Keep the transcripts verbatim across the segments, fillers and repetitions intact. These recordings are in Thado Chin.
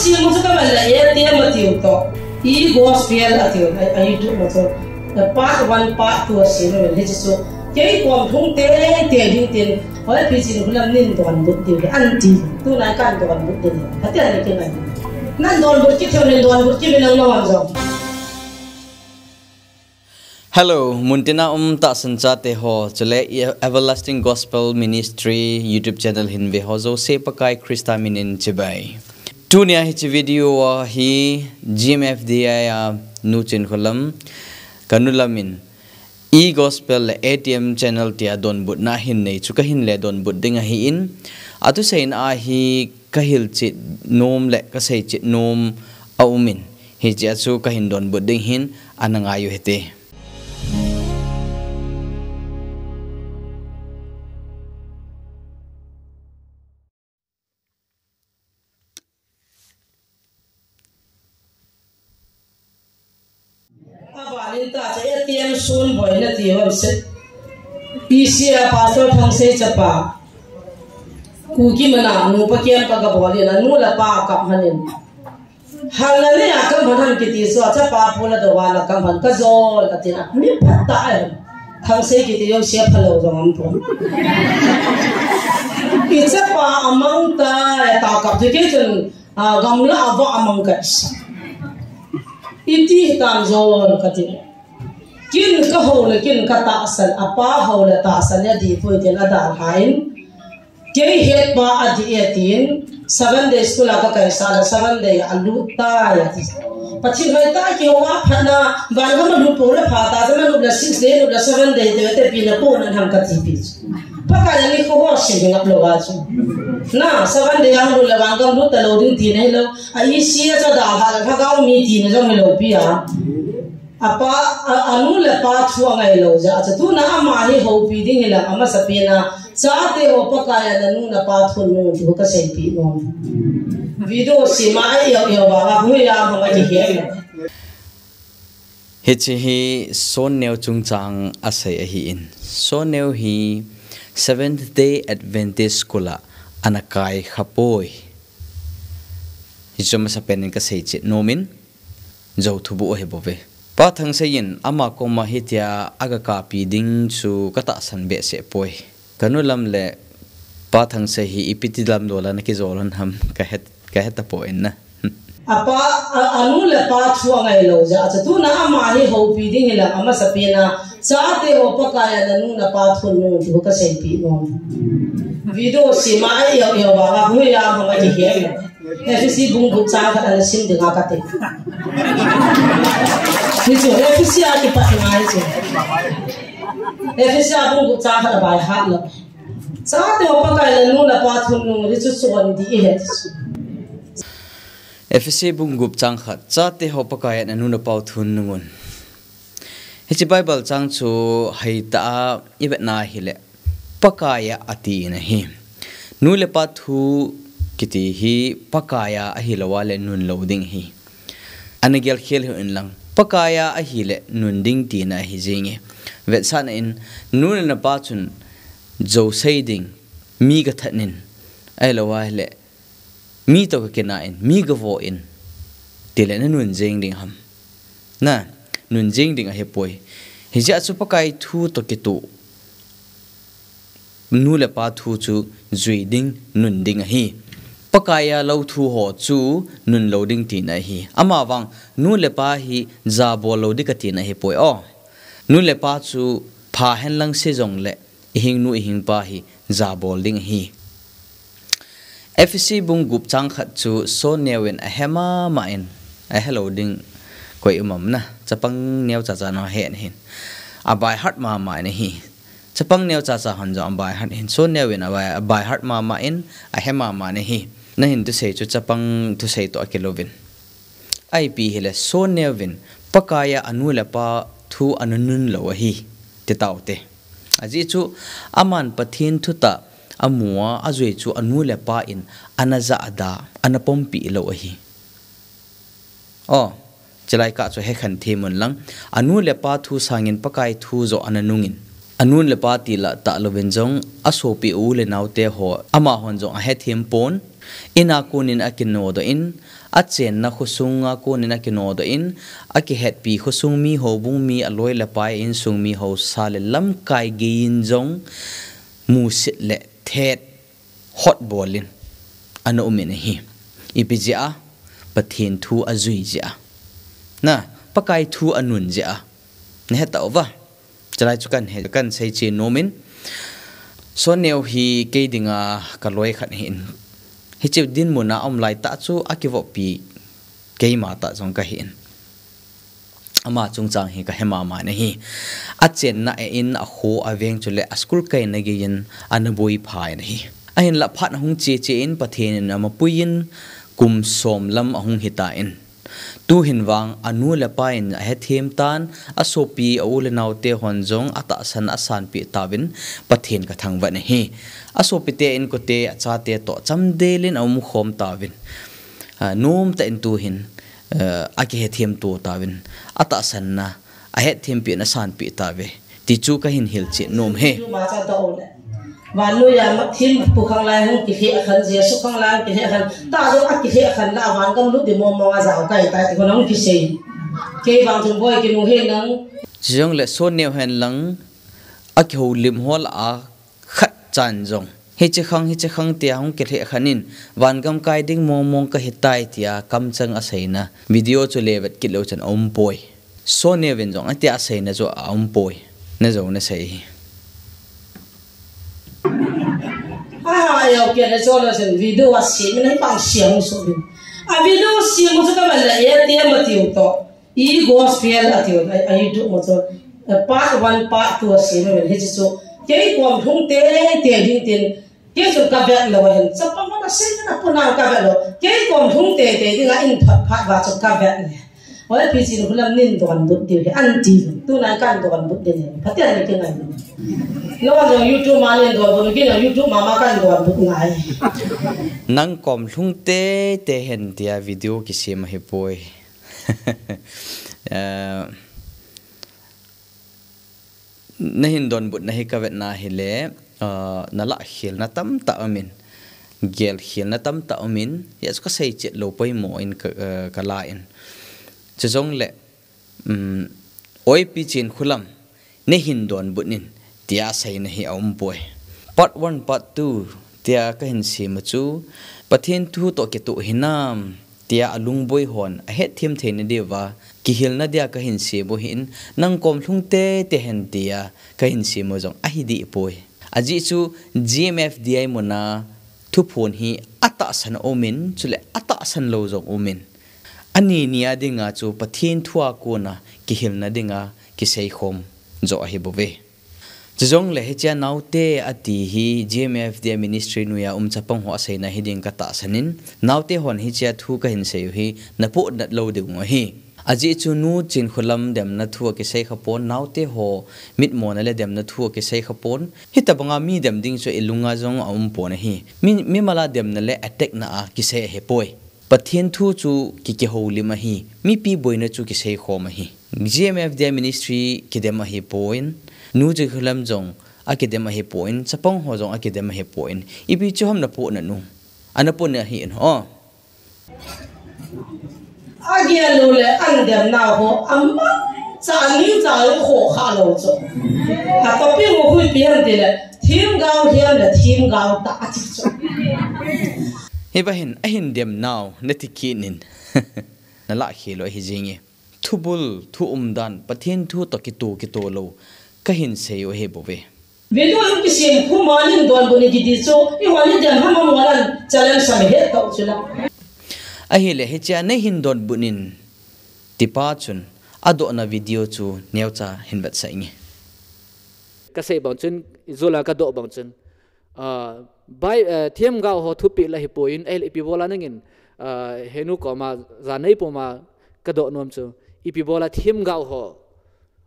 Simu chu ka man la, A T M a tiu to. E gospel a tiu, a, a YouTube ma chu. The part one, part two a simu, hichu. Kei kom thung te, te ding tin. Hoi pi chin hulam nin donbut ding, an ti. Tunai kan donbut ding. Hati ani kingai. Nan donbut ki theu nin donbut ki minang lo an jong. Hello, muntina um tahsan chate ho, chule Everlasting Gospel Ministry YouTube channel hin ve ho jouse Pakai Christa minin chibai. Tunia hiche video a hi G M F D I a nu Chinkholam, ka nu lamin e-gospel le A T M channel tia donbutna hin nei chu ka hin le donbut ding ahin, atuseina a hi ka hilchet nom le ka seiche nom a umin, hichea chu ka hin donbut ding hin ana ngai u hite. Abanin ta cha A T M sun boina ti hon se. P C a Pastor Thangsei chapa. Kuki mana nupa kiam ka ga bolin, anu le apa kap hanin. Hal na ne a kam han han kiti so, chapa pula do wa la kam han ka jol ka tina. Mi phat ta ai. Thangsei kiti jouse phalou jong am pon. I chapa amang ta, ta kap tu ke chun, a, gamla a va amang ka sa. Iti tam jol ka tina. Kin ka ho le kin ka tahsan, apa ho le tahsan ya di poi tin a dalhan. Kei het pa a di e tin, seven day school a ka kai sa la, seven day a lut ta ya ti. Pathen hoi ta ki ho a phat na, van ka ma lut po le pha ta, ka ma lut la six day, lut la seven day, te te pi na ko na ham ka ti pi. Pakai a ni ko ho se ngap lo wa chu. Na, seven day a lut la van ka lut ta lo ding ti nei lo. A i si a cha dalha la, ka ga mi ti na jong lo pi a. Apa, a, anu le apa thu angai lo ja, acha tuna ama hi houpi ding hilang ama sapena, chate ho Pakai a nanu napa thu nu thu ka seipi nom. Video sima ai yo yo ba ba hu ya ma ma ki he. Hiche hi Sonneo chungchang asei ahin. Sonneo hi Seventh Day Adventist School a ana kai khapoi. Hichu ama sapen in ka seiche nomin. Jou thubu ahi bouve. Pa Thangsei in ama koma hitia aga kapi ding chu ka tahsan behseh poi. Ka nu lam le Pa Thangsei hi ipi ti lam dola na kijol hon ham ka het, ka het tapoi na. Apa, a, anu le apa thu angai lo ja, acha tuna ama hi houpi ding hilang ama sapena, chate ho Pakai a nanu napa thu nu thu ka seipi nom. Video sima ai yo yo ba ba hu ya ma ma ki he. Ephesi bung gup chang khat ana sim dinga kati. Hichu, Ephesi a kipat ngai chu. Ephesi a bung gup chang khat a by heart lo. Chate ho Pakai a nanu napa thu nu, hichu chon di ihet. Ephesi bung gup chang khat. Chate ho Pakai a nanu napa thu nungun. Hiche Bible chang chu hei ta a i vetna hile Pakai a ati in ahi. Nu le pa thu kiti hi Pakai a ahi lo a le nun lo ding hi. Ana gel khel hi in lang. Pakai a ahi le nun ding tina ahi jinge. Vetsahna in nu le na pa chun jou sei ding, mi ka that nin. Ahi lo a le mi to ka kina in, mi ka vo in. Tile na nun jing ding ham. Na, nun jing ding ahi poi. Hijeh a chu Pakai thu to kitu. Nu le pa thu chu jui ding, nun ding ahi. Pakai a lo thu ho chu nun lo ding tina ahi. Ama vang, nu le pa hi jabol lo ding ka tina ahi poi o. Nu le pa chu pha hen lang se jong le, i hing nu, i hing pa hi jabol ding ahi. Ephesi bung gup chang khat chu Sonneo in ahe mama in, ahe lo ding koi um am na, chapang neo cha cha na he na hin. A by heart mama in ahi. Chapang neo cha cha hon jong a by heart hin. Sonneo in a by, a by heart mama in, ahe mama in ahi. Na hin thusei chu chapang thusei to a kilouvin. Ipi hile Sonneo in Pakai a anu le pa thu ana nun lo ahi, ti tau te. Ajeh chu aman Pathen thutah amu a, ajui chu anu le pa in ana jahda, ana pompi lo ahi. O, chilai kah chu hekhen thei mun lang. Anu le pa thu sangin Pakai thu joh ana nungin. Anun le pa tila talouvin jong asopi u le naote ho amahon jong ahethem pon. Ina konin akinodoh in, achenna khosunga konin akinodoh in, akihetpi khosung mi, houbung mi, aloi le pai insung mi, haosa le lamkai geiyin jong musit le thet hotbol in ana umin ahi. Ipi jeh a? Pathen thu ajui jeh a. Na, Pakai thu anun jeh a. Nahetauva. Chulai chu kahe, kahin seiche nomin. Sonneo hi kei dinga kaloi khat ahin. Hiche dinmuna aum laitah chu akivoppi keima tah jong kahin. Ama chungchang hi kahe mama nahi. Achenna a in, akho, aveng chule aschool kaina geiyin ana boiphai nahi. Ahinlah phat ahung cheche in Pathen in amapuiyin kum som lam ahung hitan. Tuhin vang anu le apan ahethem tan, asopi a u le naote hon jong atahsan asanpeh tauvin Pathen kathangvah nahi. Asopite inkote achate toh chamdelin aumkhom tauvin. Nomtah in tuhin akihethem to tauvin. Atahsanna, ahetthempeh in asanpeh tauve. Ti chu kahin hilchen nom e. Vannoiya thempu khanglai hung kilheh khan, Jesu khanglai hung kilheh khan, tah jong akilheh khan lah vangam lut ding mong mong a jaokai tai ti hung kisei. Kei vang jong boi kinung henlang. Chujongle Sonneo henlang akihoulim ho lah a khatchan jong hiche khang, hiche khang tia hung kilheh khan in, vangam kai ding mong mong kahitai tia kamchang aseina video chu le vet kit leu chun aumpoi. Sonneovin jong atia aseina chu aumpoi. Najou nasei hi. Aha, ayau kia le solo sen video asem in pang siang so bin. A video sem chu kaman la e te ma tiu to. E gospel atiu a, a YouTube mo chu, eh, part one, part two asem in hiche chu. Kei kom lhung teitei ding tin, kei chu kavet lou ahin, chapang hon asei na puna kavet lou. Kei kom lhung teitei ding a in phat phat va chu kavet le. Oi, Pi Chinkholam nin donbut diu hi, anti. Tuna kan donbut ding hi. Pathen ni kingai. Lo jong YouTube ma nin donbut, kei jong YouTube ma ma kan donbut ngai. Nang kom lhung teitei hen tia video kisem ahipoi. Eh, nahin donbutna hi kavetna hile, ah, nalah khelna tamtah aumin, gel khelna tamtah aumin, hijeh chun kasei chet lou poimo in ka, eh, kala in. Chujongle, um, Oi Pi Chinkholam, nahin donbut in, tia seina hi aumpoi. Part one, part two, tia kahin sem u chu, Pathen thu toh kitoh hinam, tia alungboi hon ahetthem theina diuva, kihilna dia kahin sem u ahin, nang kom lhung teitei hen tia kahin sem u jong ahi dehpoi. Ajeh chu G M F D I muna thuphon hi atahsan aumin, chule atahsan lou jong aumin. Ani nia dinga chu Pathen thua kona kihilna dinga kiseikhom joh ahibouve. Chujongle hichea naote ati hi G M F D I ministry noiya um chapang ho aseina hiding katahsan in, naote hon hichea thu kahin sei u hi napohnat lou diu ahi. Ajeh chu Nu Chinkholam demna thu akisei khapon, naote ho mitmona le demna thu akisei khapon, hitobanga mi dem ding chu ilunga jong aumpon ahi. Mi, mimala demna le attack na a kisei ahipoi. Pathen thu chu ki, kihoulim ahi, mipi boina chu kiseikhom ahi. G M F D I ministry kidem ahipon, Nu Chinkholam jong akidem ahipon, chapang ho jong akidem ahipon, ipi chu ham napohnat u? Anapohnat ahi in ho. Agel lou le andemnau ho, amangcha aning cha lou kho kha lou chu. Atopic u hoipi ham tile, themgao hiam le themgao tah achi chu. Hiva hin, ahin demnau nati kit in. Nalah khel u ahi jinge. Thubul, thu umdan, Pathen thu toh kitoh kitoh lou kahin sei u ahibouve. Video in kisem khu ma nin donbut ni kiti chu, ihon idem ham ham molan challenge sam het tau chu la. Ahile hichea nahin donbut in tipa chun adohna video chu neocha hin vetsah inge. Kasei bang chun, ijol a kadoh bang chun, ah, bai, eh, themgao ho thupeh la hipon, ahile ipi bola nangin, ah, henu koma, jan neipoma kadoh nom chu, ipi bola themgao ho,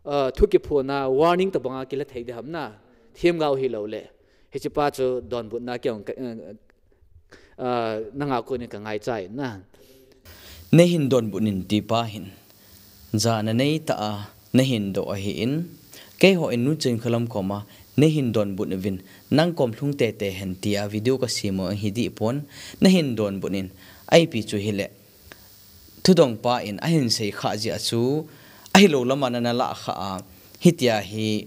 ah, thu kiphonna warning tobanga kila thei ding ham na, themgao hilou le. Hichepa chu donbutna kei jong ka, eh, ah, nanga konin kangaicha in na. Nahin donbut in tipa hin, jana neitah a nahin doh ahin, Keiho in Nu Chinkholam koma nahin donbut uvin, nang kom lhung tete hen tia video kasem u hi dih pon, nahin donbut in, ahipi chu hile, thudong pa in ahin sei kha jeh a chu, ahilou lama nana lah kha a, hitia hi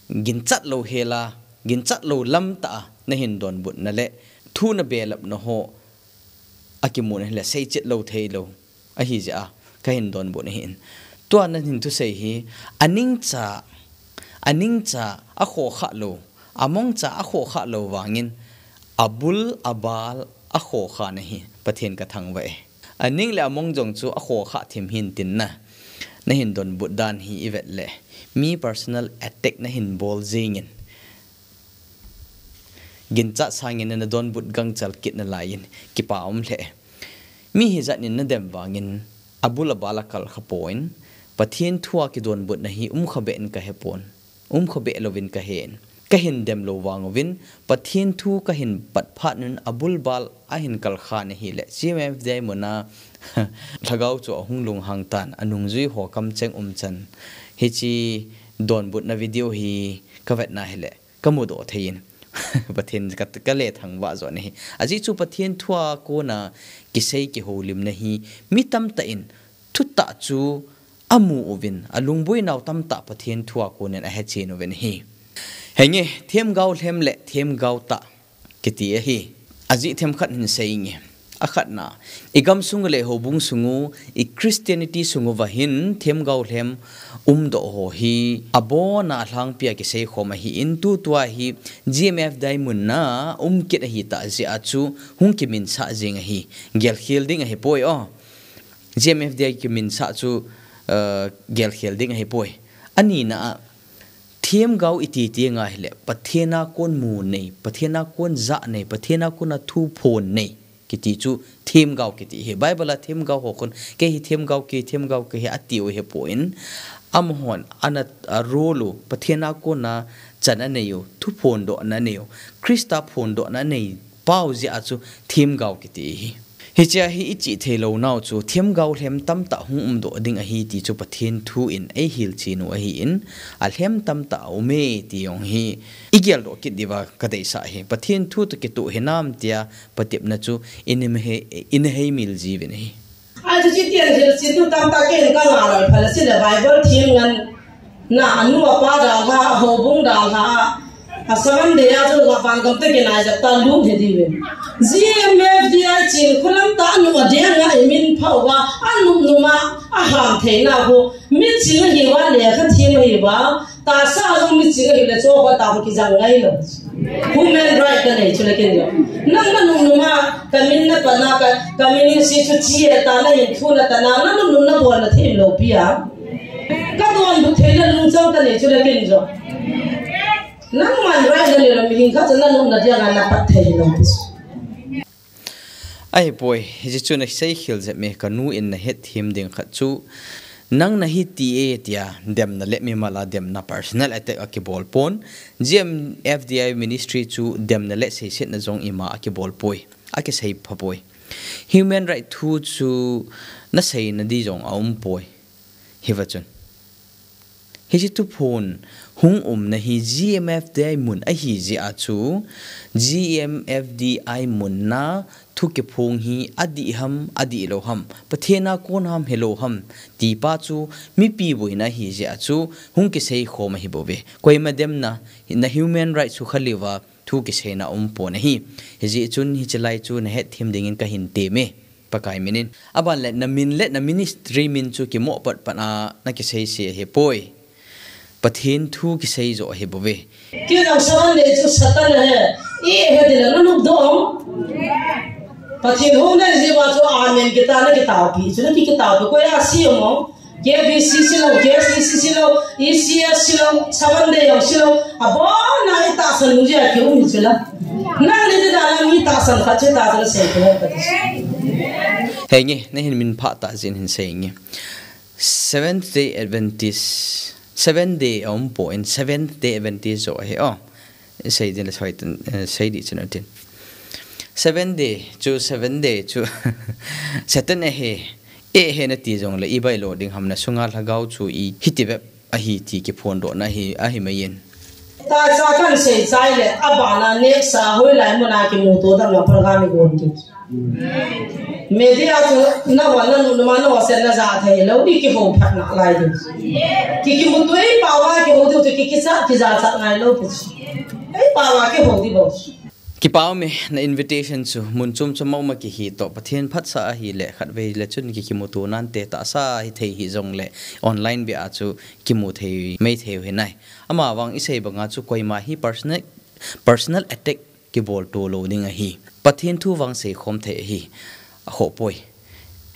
ginchat lou hela, ginchat lou lam tah a nahin donbut na le, thu nabelap na ho akimu na hile, seichet lou thei lou ahi jeh a kahin donbut ahin. Tua nahin thusei hi, aningcha, aningcha akhoh kha lou, amongcha akhoh kha lou vangin, abul abal akhoh kha nahi, Pathen kathangvah e. Aning le among jong chu akhoh kha thim hin tin na, nahin donbut dan hi ivet le, mi personal attack nahin bol jingin, ginchat sangin nana donbut gangchal kit nalai in, kipa um lheh e. Mi hijat in nadem vangin, abul abal akal kha pon, Pathen thu a kidonbut na hi um kha be in kahe pon, um kha be louvin kahen. Kahin dem lou vang uvin, Pathen thu kahin pat phat un abul abal ahin kal kha na hile, C M F D I mun a lhagao chu ahung lunghang tan, anungjui ho kamcheng um chan. Hiche donbut na video hi kavet na hile, kamudoh thei in. Pathen ka, kale thangvah jo na hi. Ajeh chu Pathen thu a kona kisei kihoulim na hi, mi tamtah in thutah chu amu uvin, alungboinau tamtah Pathen thu a konin ahechen uvin ahi. Henge, themgao lhem le themgao tah kiti ahi. Ajeh themkhat hin seinge. Akhatna, igamsung le houbung sungu, i Christianity sunguva hin themgao lhem umdoh ho hi abona alhangpia kisei khom ahin, tutua hi G M F D I mun a um kit ahitah jeh a chu hung kiminsah jing ahi. Gelkhel ding ahipoi o. G M F D I kiminsah chu, uh, gelkhel ding ahipoi. Anina a, themgao iti ti ngai hile, Pathen a kon mu nei, Pathen a kon jah nei, Pathen a kon a thuphon nei kiti chu themgao kiti hi. Bible a themgao ho kon, kei hi themgao, kei themgao, kei hi atiu hipon, amahon ana, a role u, Pathen a kon a chan anei u, thuphondohna anei u, Christa phondohna anei pau jeh a chu themgao kiti hi. Hichea hi ichih thei lou nau chu themgao lhem tamtah hung umdoh ding ahi ti chu Pathen thu in eihil chen u ahin, alhem tamtah aume ti jong hi igeldoh kit diuva kadeisah hi. Pathen thu toh kitoh hinam tia patepna chu ina hei, ina heimil jiuvin ahi. Achu chutian jil chin thu tamtah kei in kangah lal phala sile Bible thim ngan na anu apa dalha, houbung dalha, a Seventh Day a chu vangam te kinai jat ta lut he diuvin. G M F D I Chinkholam tah anu ading a imin phah uva, anum num a, aham theina khu, miching ahiuva, lekha thim ahiuva, tahsa jong miching ahiu le chu ho tah khu kijang ngai lou. Human right kanei chu le ken jong. Nang nanum num a, kamin napan a, ka, ka ministry chu chi e ta, nahin thu natan a, nanum num nabol na thim lou pi a. Kadonbut theina lungchang kanei chu le ken jong. Nangman right nanei lou, mihem khat chu nanumna dia napat thei lou pi chu. Ahipoi, hiche chu nasei khel jep me, kanu in nahet them ding khat chu, nang nahi ti e tia, demna le mimal a demna personal attack akibol pon, G M F D I ministry chu demna le seisetna jong ima akibol poi, akisei pha poi. Human right thu chu naseina di jong aum poi. Hiva chun. Hiche thuphon hung umna hi G M F D I mun ahi jeh a chu, G M F D I mun a thu kiphong hi adih ham, adih lou ham, Pathen a kon ham, hilou ham, ti pa chu mipi boina ahi jeh a chu, hung kisei khom ahi bouve. Koima demna, na human rights sukha leuva, thu kiseina um pon ahi. Hijeh chun hiche lai chu nahet them dingin kahin tem e. Pakai min in. Aban le namin le na ministry min chu kimoh pat pat a nakisei se ahipoi. Pathen thu kisei jo ahi bouve. Kei jong Seventh Day chu Satan ahi. I he ding le nanop doh. Pathen houna jeh uva chu amen kita nakitaopi. Chu nakitaopi. Koi a si mo. K B C silou, K S D C silou, E C S silou, Seventh Day jong silou, abon a itahsan nung jeh a kium hi chula. Nang ni ti dan a mi tahsan khat chu tahsan sei ko kati. Henge, nahin min pha tah jeh in hin seinge. Seventh Day Adventist, Seventh Day aum pon Seventh Day Adventist jo ahi o. Sei ding le soi tan, eh, sei di chun atin. Seventh Day chu, Seventh Day chu Satan ahi, e he nati jongle ibailo ding ham, nasunga lhagao chu i hiti bep ahi ti kiphondohna ahi, ahi mai in. Tacha kan sei chai le, abana next a hoilai muna kimuto dam la program i gon ti. Media chu na wa na nu na ma na wa sen na ja thei lo, i kihou phat nalai ding. Ki kimuto ei pao a kihou diu chu ki kicha, kijacha ngai lou pi chu. Ei pao a kihou di bou. Kipa ume, na invitation chu mun chom chom a um a kihi toh, Pathen phatsah ahile khatvei le chun ki kimuto nante, tahsa hithei hijongle online beh a chu kimu thei mai thei u hinai. Amavang i sei banga chu koima hi personal, personal attack kibol to lou ding ahi. Pathen thu vang seikhom thei ahi. Akhoh poi.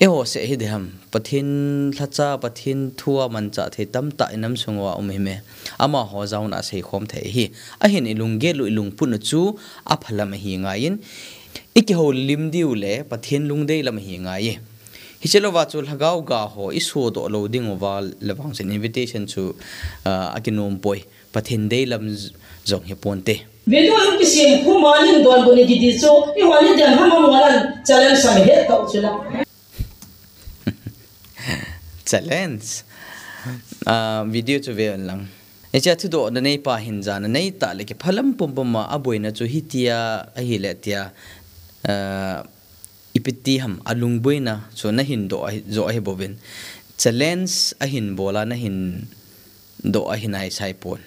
Eiho seh hi diham, Pathen lhacha, Pathen thua manchah thei tamtah i nam sung uva um hi me. Amaho jaona seikhom thei ahi. Ahin i lunggel u, i lungput u chu aphalam ahi ngaiyin, i kihoulim diu le Pathen lungdei lam ahi ngaiye. Hiche louva chu lhagao ga ho i sodoh lou ding uva le vang chun invitation chu, ah, akinom poi. Pathen deilam j-, jong hi ponte. Video hung kisem khu manin donbut ni kiti chu, i hon ni den ham am walan challenge sam het tau chu la. Challenge. Ah, video chu ve un lang. Hiche a thudoh na nei pa hin jana nei ta le kiphalam pumpum a aboina chu hitia ahile tia, ah, ipi ti ham, alungboina chu nahin doh ahi, jo ahi bouvin. Challenge ahin bol a nahin doh ahi nai sai pon.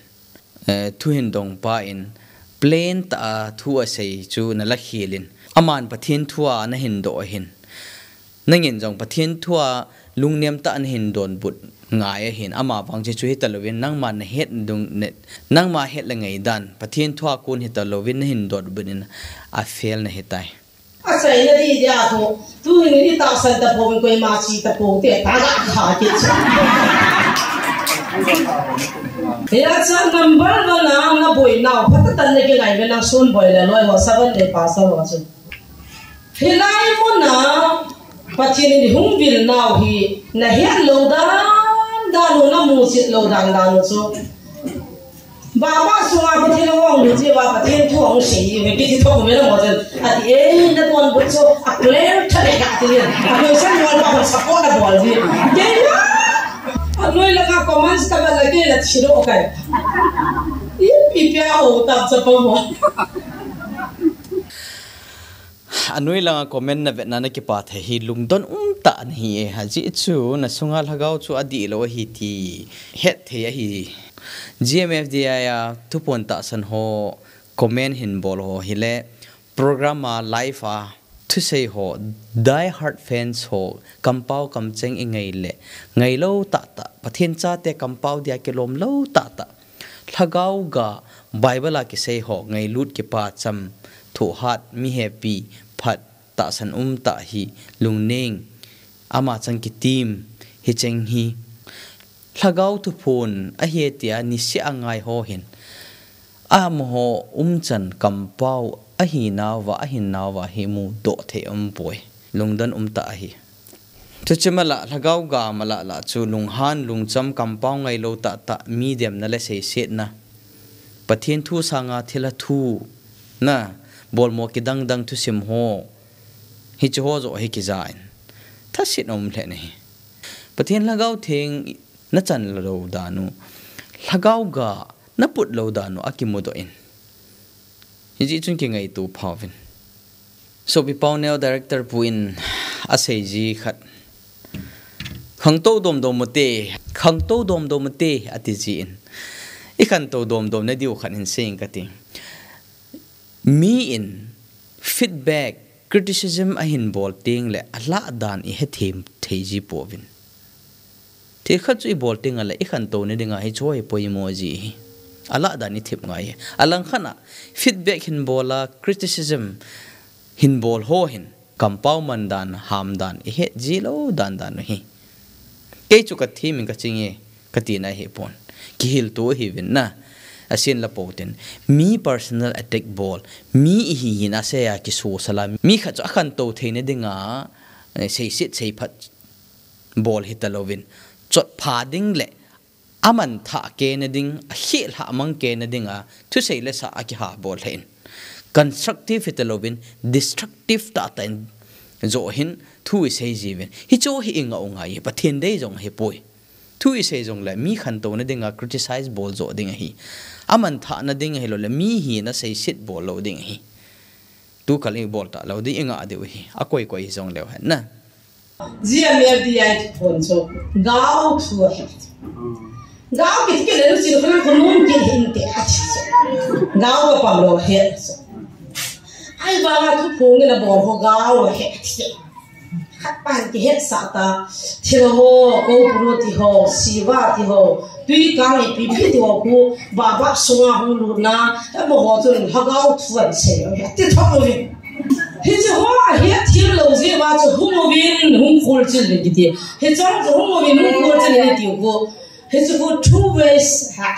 Eh, thuhindong pa in plain tah a thu asei chu nala khel in. Aman Pathen thua nahin doh ahin. Nangin jong Pathen thua lungnem tah a nahin donbut ngai ahin. Amavang chu hita louvin nangma nahet dung ne, nangma het le ngaidan. Pathen thua kon hita louvin nahin donbut in a fail nahi tai. Achaina di dia thu, tuhin i tahsan tapou, koima chi tapou te, ta ga kha kit chu. Hia cha number one a na boinau, phatah tan na kingai ve nang sun boi le loi ho, seven day pastor ho chu. Hilai muna, Pathen in hung vil nau hi, na het lou dan dan u, na musit lou dan dan u chu. Baba sunga Pathen hung lut jeh uva Pathen thu hung sei ji, mi kiti thou mi la mo chen. Ati, "Eh, na donbut chu a clear tha le," ati. A question wall pa hung support a bol ji. Kei la. Anoi langa comments ta ba la kei la thi lo kai. Ipi pia ho ta cha pa mo. Anoi langa comment na vetna na kipa thei hi lungdon um tah nahi e, ajeh chu na sunga lhagao chu adih lou ahi ti het thei ahi. G M F D I a thuphon tahsan ho comment hin bol ho hile program a live a thusei ho die hard fans ho kampao kamcheng i ngai le ngai lou tah tah, Pathen chate kampao dia kilom lou tah tah. Lhagao ga Bible a kisei ho ngailut kipa cham thohhat mi hepi phat tahsan um tah hi lungneng ama chang kitim hi cheng hi. Lhagao thuphon ahi tia niseh a ngai ho hin amaho umchan kampao ahi nauva, ahin nauva hi mudoh thei um poi. Lungdon um tah ahi. Chuche mala, lhagao ga mala la chu lunghan, lungcham, kampao ngai lou tah tah, mi demna le seisetna. Pathen thu sanga thilha thu, na, bolmo kidang dang thusim ho. Hiche ho joh hi kija in. Thaset um lheh nahi. Pathen lhagao theng na chan lou dan u. Lhagao ga na put lou dan u akimudoh in. Hijeh chun kingaito phauvin. Sopi Pauneo director pu in asei ji khat. Khangtou domdom ute, khangtou domdom ute, ati ji in. I khantou domdom na diu khat hin sei ing kati. Mi in feedback, criticism ahin bol teng le alah dan i hethem thei ji pouvin. Thil khat chu i bol teng le i khantou na dinga hiche hi poimo ji hi. Alah dan i thep ngai hi. Alang khat a feedback hin bol a, criticism hin bol ho hin kampao man dan, ham dan, i het ji lou dan dan u hi. Kei chu ka them in ka ching e, ka tina hi pon. Kihil tu hi vin na. Asin la po tin. Mi personal attack bol. Mi i hi hin asei a kisosal a. Mi khat chu akhantou thei na dinga, eh, seiset seiphat bol hita louvin. Chotpha ding le aman thah kei na ding, akhel ha mang kei na dinga, thusei le sa a kiha bol lheh in. Constructive hita louvin, destructive tah tah in joh hin thu i sei ji vin. Hiche hi i ngah u ngai, Pathen dei jong hi poi. Thu i sei jongle mi khantouna dinga criticize bol jo ding ahi. Aman thahna ding ahi lou le mi hina seiset bol lou ding ahi. Tu kal i bol ta lou ding i ngah diu ahi. A koi koi hi jongleu hen na. Zia mel di ai phone so. Gao thu ahi. Gao kiti kile nu sin khun khun nun kile hin te a chi. Gao ka pam lo he. Ai vanga thu phung na bol ho gao he chi. Khat pan kihet sa ta. Thil ho, ko puru ti ho, siva ti ho. Tui kang ipi pi ti ho khu ba ba sunga hung lut na. Amo ho chun lhagao thu an sei. Ti thok lo hi. Hiche ho a het thil lo jeh uva chu hung uvin hung khol chil le kiti. Hichang chu hung uvin hung khol chil le ti khu. Hichu khu two ways. Ha,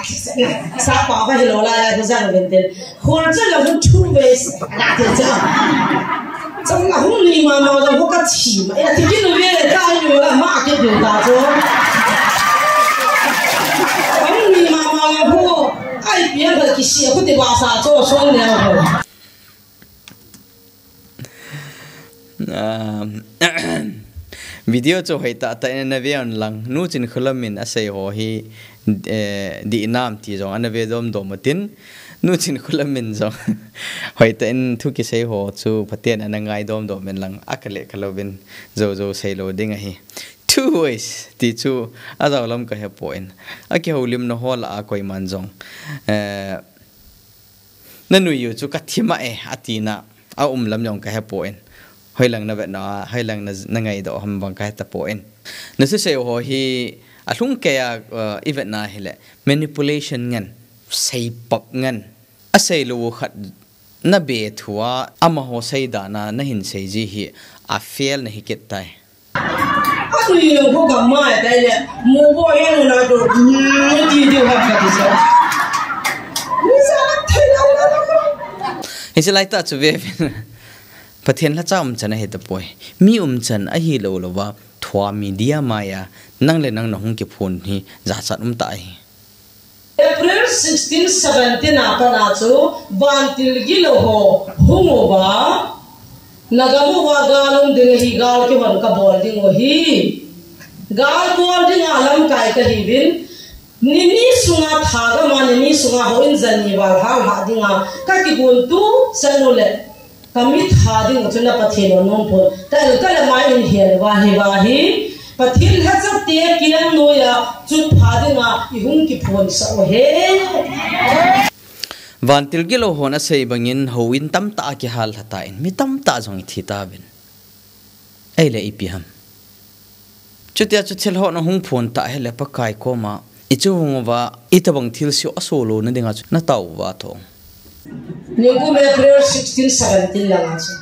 sa pa va hi lo la la khu jang ven ten. Khol chil lo khu two ways. La ti cha. Chang la hung ni ma ma lo khu ka chi ma. Ya ti kin ve le ta ni la ma ke du ta chu. Hung ni ma ma lo khu. Ai pian ba ki si khu ti ba sa chu so ne ho. Ah, video chu hoi tah tah in ana ve un lang. Nu Chinkholam in asei ho hi, eh, dih nam ti jong ana ve dom dom utin. Nu Chinkholam in jong hoi tah in thu kisei ho chu phaten ana ngai dom dom in lang. A ka le ka lo vin jo jo sei lo ding ahi. Two ways ti chu a jao lam ka he poi. A kihoulimna ho lah a koiman jong, eh, Na nui u chu ka thi ma e, a tina, a um lam jong ka he poi. Hoilang na vet na, hoilang na, na ngai doh ham vang ka he ta poi. Na se sei ho hi, a lhung kei a, uh, i vet na hi le, manipulation ngen, seipap ngen. A sei lo khat na be thua, amaho sei dana, na hin sei ji hi, a fail na hi kit tai. Anui lo ko ka mai tai le, mo bo ye no na do, ni ti di ha ka ti sa. Ni sa na thai na na na. Hiche lai tah chu ve vin. Pathen lhacha umchan ahi tapoi. Mi umchan ahi lou louva, thua media maiya, nang le nang na hung kiphon hi, jachat um tah ahi. April sixteen seventeen a pat a chu vantil gilou ho hung uva, na gam uva gal um ding ahi, gal kihon ka bol ding u ahi. Gal bol ding a lamkai ka hiuvin, ni ni sunga thagam a, ni ni sunga houin jani val hal ha dinga ka kigon tu chan u le. Ka mit ha ding u chu na Pathen u nom pon. Ka el ka le mai in hian va hi va hi. Pathen lhacha te kiang noiya chut pha dinga i hung kiphon sah u he. Vantil gilou hon asei bangin houin tamtah a kihal lha tan, mi tamtah jong i thi tauvin. Ei le ipi ham. Chutia chu thil ho na hung phon tah hile Pakai koma, i chu hung uva, i tabang thil sio a solo na dinga chu na tao uva tho. Ningkum April sixteen seventeen langa chu.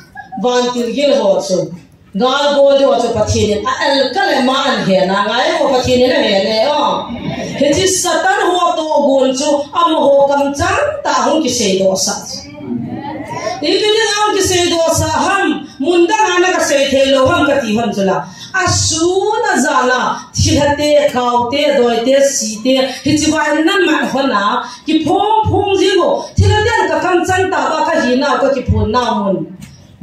Vantil gilou ho chu. Gal bol diu a chu Pathen in a el ka le ma an he na ngai ko Pathen in a he le o. Hiche Satan ho tohgon chu amaho kamchang tah hung kisei doh sah. Ipi dinga hung kisei doh sah ham, mun dang a na ka sei thei lou ham ka ti hon chu la. A sun a jan a, thilha te, kau te, doi te, si te, hiche va in na mat hon a, kiphong phong jing u, thilha ten ka kamchang tah va ka hinau, ka kiphon nau mun.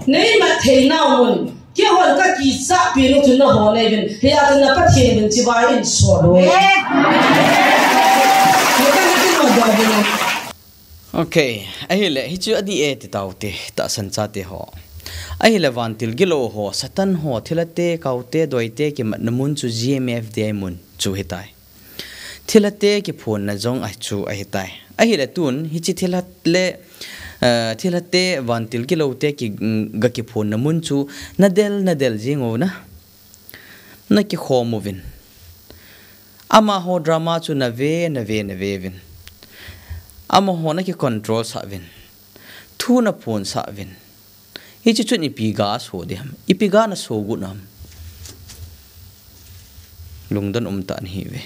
Nei mat thei nau mun. Kihon ka kichah pi nu chu na ho nei vin. Hia chu na Pathen vin chi va in so lo. Amen. Ni ka ni ki no da vin. Ok, ahile, hichu adih e ti taute, tahsan chate ho. Ahile vantil gilou ho, Satan ho, thilha te, kau te, doi te, kimatna mun chu G M F D I mun chu hitai. Thilha te kiphonna jong ahi chu ahitai. Ahile tun, hiche thilha le, eh, thilha te, vantil gilou te ki, mm, ga kiphonna mun chu, na del, na del jing u na. Na kikhom uvin. Amaho drama chu na ve, na ve, na ve uvin. Amaho na ki control sah uvin. Thu na phon sah uvin. Hiche chun ipi ga so ding ham. Ipi ga na so got nam. Lungdon um tah nahi ve.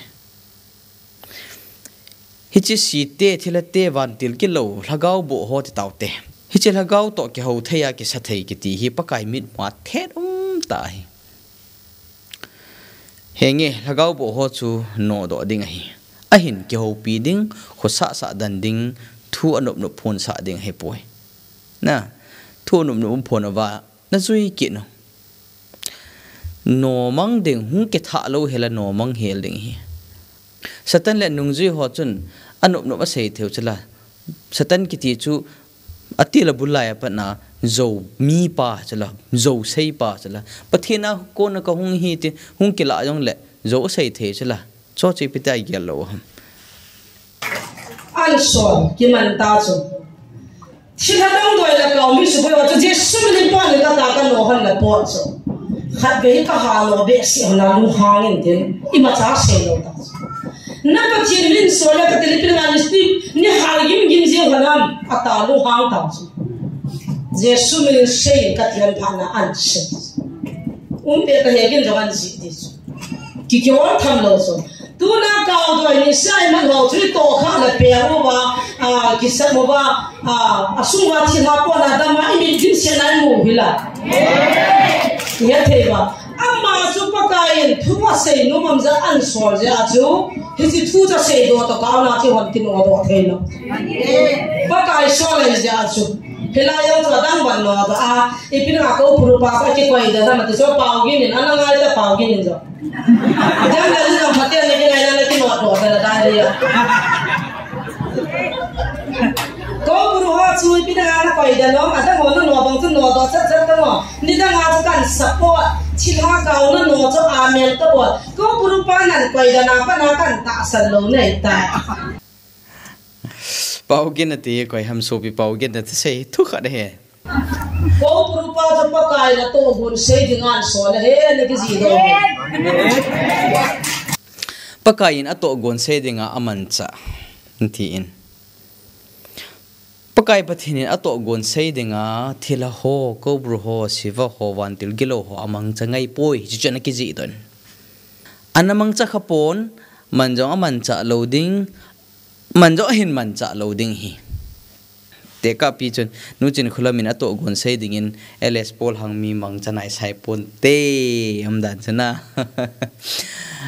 Hiche si te, thilha te, vantil gilou, lhagao boh ho ti taute. Hiche lhagao toh kihou thei a kisa thei kiti hi Pakai mit ma thet um tah ahi. Henge, lhagao boh ho chu nodoh ding ahi. Ahin kihoupi ding, khosah sah dan ding, thu anop nop phon sah ding ahi poi. Na, thu anop nop phon uva, na jui kit u. Nomang ding, hung kithah lou hela nomang hel ding ahi. Satan le nungjui ho chun anop nop asei theu chula. Satan kiti chu atil abul lai a pat na, zo mi pa chula, zo sei pa chula. Pathen a kona kahung hi ti hung kila jong le zo asei thei chula. Cho chi pita gel lo ham. An sol kiman ta chu. Thil a dang doi la kau mi su boi wa chu Jesu min in pan le ka ta ka no han la pot chu. Khat ve hi ka ha lo be si hon a lunghang in tin. Ima cha sei lo ta chu. Na Pathen min so la ka te le pil nga ni sti ni hal gim gim je hon am a ta lunghang ta chu. Jesu min in sei ka ti han pha na an sei. Um pe ka he gin jong an ji ti chu. Ki ki ol tham lo chu. Tuna kau doi ni sai man ho chu to kha la pe ho ba, a, ki sa mo ba, a, a sung wa thi ha ko na da ma i min din se nai mu hi la. Ya thei ba. Ama chu Pakai in thu asei nom am ja an sol je a chu. Hi chi thu cha sei do to ka na chi hon ki no do thei lo. Pakai sol ai je a chu. Hilai jong chu adang ban lo ta a, ipi na ko puru pa ka kikoi da da mati so pau gin in, ana ngai ta pau gin in jo. Dang da ni jong phaten ni kingai na na kino do da da ri ya. Ko puru ho chu ipi na na koi da lo, adang ho no no bang chu no do chat chat ta mo. Ni dang a chu kan support, thil ha kau na no chu amen ta bo. Ko puru pa nan koi da na pa na kan tahsan lo nei ta. Pau gin ati, koi ham sopi pau gin ati sei thu khat he. Ko puru pa chu Pakai in atoh gon sei ding an sol he, na ki ji do. Pakai in atoh gon sei ding a aman cha. Nti in. Pakai Pathen in atoh gon sei ding a thil a ho, ko bru ho, siva ho, vantil gilo ho amang cha ngai poi, chu chu na ki ji don. Ana mang cha kha pon, man jong aman cha lo ding, man jong ahin man cha lo ding hi. Te ka pi chun, nu chin khulam in atoh gon sei ding in, L S Paul hang mi mang cha nai sai pon te, am dan chana.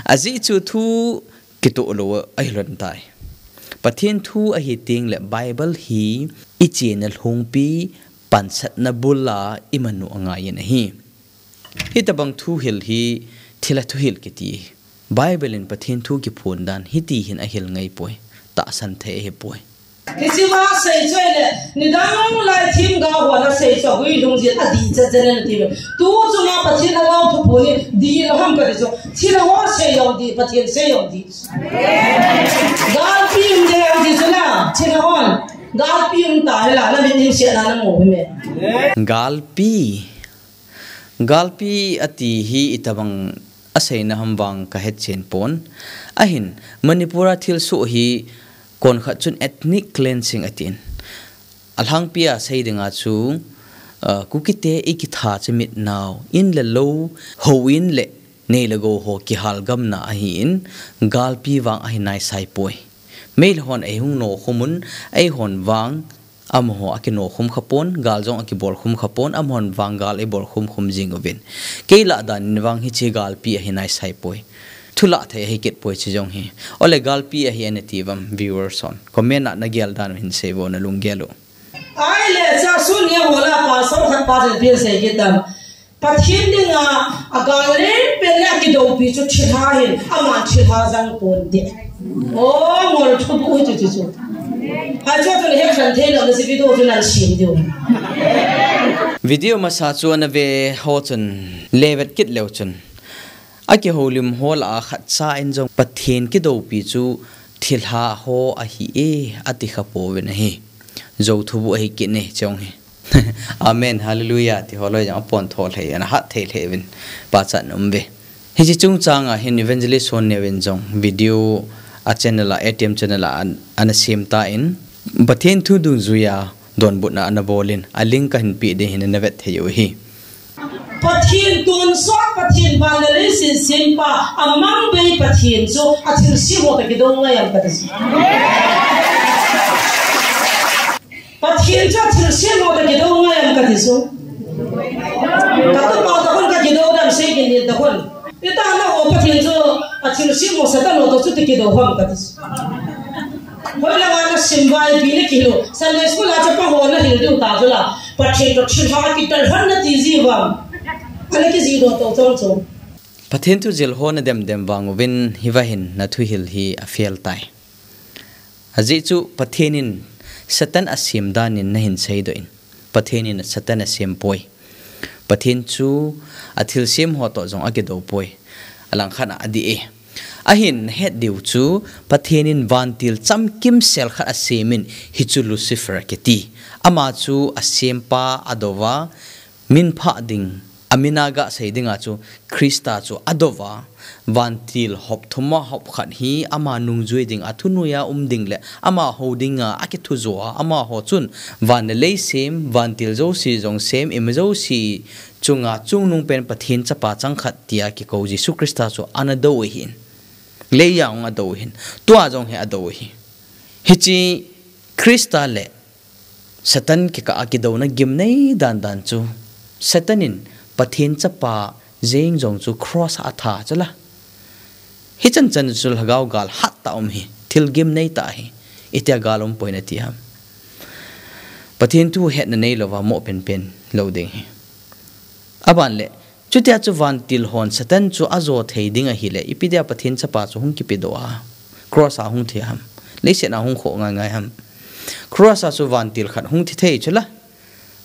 Aji chu thu kitoh lo ahi lon tai. Pathen thu ahi ting le Bible hi i chena lhungpi pansatna bul a i manu angai in ahi. Hitabang thuhil hi thil a thuhil kiti. Bible in Pathen thu kiphon dan hiti hin ahil ngai poi. Tahsan thei ahi poi. Hichi ma sei choi le, nidang lai thim ga ho na sei choi hui lung jin a di cha cha na ti. Tu chu ma Pathen a lau thu pu ni di lo ham ka ti chu. Thil ho sei lo di, Pathen sei lo di. Galpi um de ham ti chu na, thil hon. Galpi um ta he la, na min in se na na mo me. Galpi. Galpi ati hi itabang aseina ham vang ka het chen pon. Ahin, Manipur a thil soh hi kon khat chun ethnic cleansing atin. Alhangpi a sei dinga chu, ah, Kukite i kitha chimit nau, in le lo, ho in le nei le go ho kihal gamna ahi in, galpi vang ahi nai sai poi. Meilhei hon ei hung no khum un, ei hon vang, amaho a kino khum kha pon, gal jong a kibol khum kha pon, amahon vang gal ei bol khum khum jing uvin. Kei lah dan in vang hichi galpi ahi nai sai poi. Thu lah thei ahi kit poi chi jong hi. Ole galpi ahi ana ti vam viewers hon. Comment a na gel dan u hin sei vo na lunggel u. Ai le cha sun ye ho la pastor khat pa jin pin sei kit tam. Pathen dinga, a gal le pen le a kidoupi chu thilha hin, aman thilha jang pon te. O, ngol thubu chu chu chu. Ha chu chu le hek san thei lo na si video chu nan sim diu. Video masa chu ana ve ho chun, le vet kit leu chun. A kihoulim ho lah a khat cha in jong Pathen kidoupi chu thilha ho ahi e, ati kha pouvin ahi. Jou thubu ahi kit ne, chong hi. Amen, hallelujah, ti ho loi jong apon tho lhei, ana hat thei lhei vin, pachat na um ve. Hichi chungchang a hin Evangelist Hon Neo in jong video a channel a, A T M channel a an, ana sem ta in, Pathen thu dungjui a donbutna ana bol in, a link ka hin pe ding hin na vet thei u hi. Pathen tonsot, Pathen van le leiset sempa, a mang bei Pathen chu a thilse ho toh kidou ngai am kati chu. Pathen chu a thilse ho toh kidou ngai am kati chu. Ka tu pa toh khun ka kidou dam sei kin ni toh khun. Ita na ho Pathen chu a thilse ho Satan ho toh chu ti kidou ham kati chu. Hoilanga na sim vaipi na kihil u. Sunday school a chapa ho na hil diu ta chu la. Pathen toh thilha kidalhan na ti ji uvam. Ana kiji doh to chong chong. Pathen thu jilho nadem dem vang uvin hiva hin nathuhil hi afel tai. Ajeh chu Pathen in Satan asem dan in nahin seidoh in. Pathen in Satan asem poi. Pathen chu athilsem ho toh jong akidou poi. Alangkhat a adih e. Ahin nahet diu chu Pathen in vantil chamkim sel khat asem in hichu Lucifer akiti. Ama chu asempa adouva, min phah ding, amin a gasei dinga chu Christa chu adouva, vantil hop thum a hop khat hi ama nungjui ding a thunoiya um ding le ama hou dinga akithujo a, amaho chun van le lei sem, vantil jouse jong sem, ima jouse chunga chungnung pen Pathen chapa changkhat tia kikou Jesu Christa chu ana dou ahin. Leiya hung adou ahin. Tua jong hi adou ahi. Hiche Christa le Satan kikah a kidouna gimnei dan dan chu, Satan in Pathen chapa jeng jong chu cross a atha chu la. Hichan chan chu lhagao gal hat tah um hi, thil gimnei tah hi. Itia gal um poi nati ham? Pathen thu hetna neilouva mo penpen lou ding hi. Aban le, chutia chu vantil hon Satan chu ajo thei ding ahile, ipi dia Pathen chapa chu hung kipedoh a, cross a hung thi ham? Leiset a hung khoh ngai ngai ham? Cross a chu vantil khat hung thi thei chu la.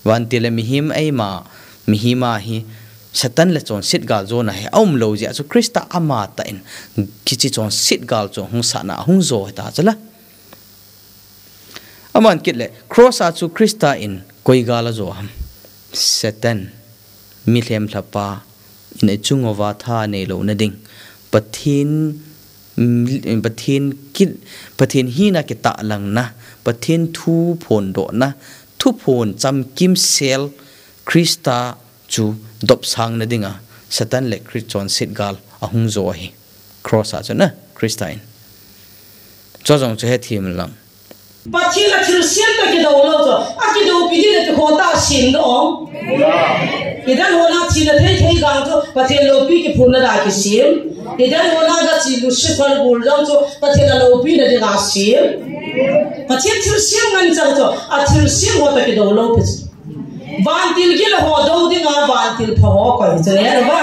Vantil le mihem eima, mihem a hi Satan le chonset gal jona hi aumlou jeh a chu Christa amatah in hiche chonset gal chu hung sahna a hung jo hita chu la. Aman kit le, cross a chu Christa in koi gal ajo ham? Satan, milhem lhapa in ichung uva tha neilouna ding. Pathen, mm, Pathen kit, Pathen hina kitahlangna, Pathen thu phondohna, thuphon chamkim sel Christa chu dopsangna dinga Satan le Christ chonset gal ahung jo ahi. Cross a chu na, Christa in. Chu jong chu hethem lang. Pathen a thilsem toh kidou lou chu, akidoupi ding le kikhoh tah a sem doh. Eden hon a thina thei thei gal chu, Pathen loupi kiphunna dinga kisem. Eden hon a gache Lucifer gul jong chu, Pathen a loupina dinga sem. Pathen thilsem ngen chang chu, athilsem ho toh kidou lou pi chu. Vantil gil ho dou dinga, vantil pha ho koi chu le va.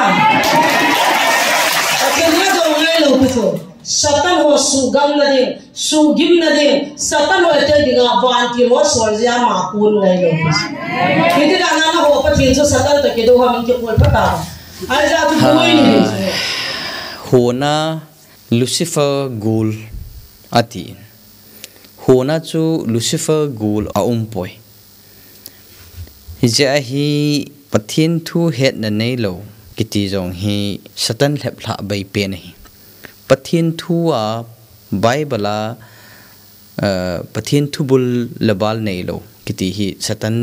Pathen a dou ngai lou pi chu. Satan ho suhgamna ding, suhgimna ding, Satan ho attack dinga, vantil ho sol jia ma kun ngai lou pi chu. Hiti dan a naho Pathen chu Satan toh kidou ham in kikol pha ta. Ahi jeh chu boi ni hi chu. Hona Lucifer gul ati. Hona chu Lucifer gul aum poi. Hijeh a hi Pathen thu hetna neilou kiti jong hi Satan lheplhah bei pen ahi. Pathen thu a Bible a, eh, Pathen thu bul le bal neilou kiti hi Satan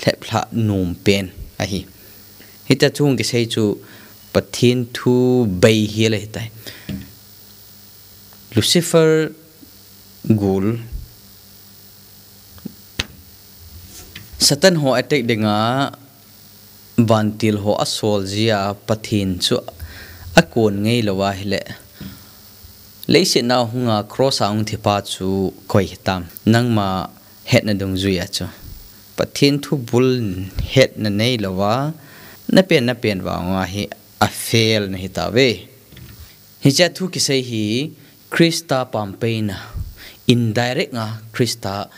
lheplhah nom pen ahi. Hitia chu hung kisei chu Pathen thu bei hi le hitai. Lucifer gul, Satan ho attack dinga vantil ho asol jia Pathen chu akon ngai lou ahile, leiset a hunga cross a hung thipa chu koi hitam? Nangma hetna dungjuia chu Pathen thu bul hetna neilouva, napen napen vanga hi a fail na hitauve. Hiche thu kisei hi Christa pampeina, indirect a Christa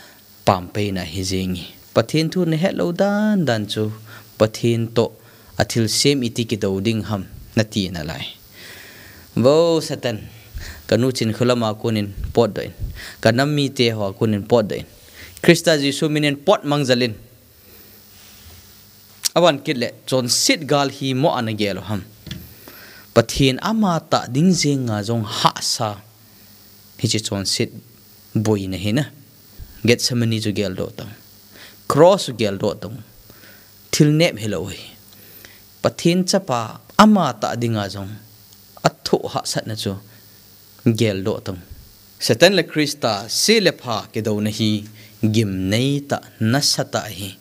pampeina hi jing hi. Pathen thu nahet lou dan dan chu Pathen toh athilsem iti kidou ding ham nati nalai. Vo Satan, kanu Chinkholam a konin potdoh in, kanam mite ho a konin potdoh in, Christa Jesu minin pot mangjal in. Aban kit le, chonset gal hi mo ana gel u ham? Pathen amatah ding jenga jong hahsa. Hiche chonset boina hi na. Gethsemane chu geldoh tan. Cross chu geldoh tan. Thil nep hilou hi. Pathen chapa amatah dinga jong athoh hahsatna chu geldoh tan. Satan le Christa se le pha kidouna hi gimnei tah, nasatah ahi.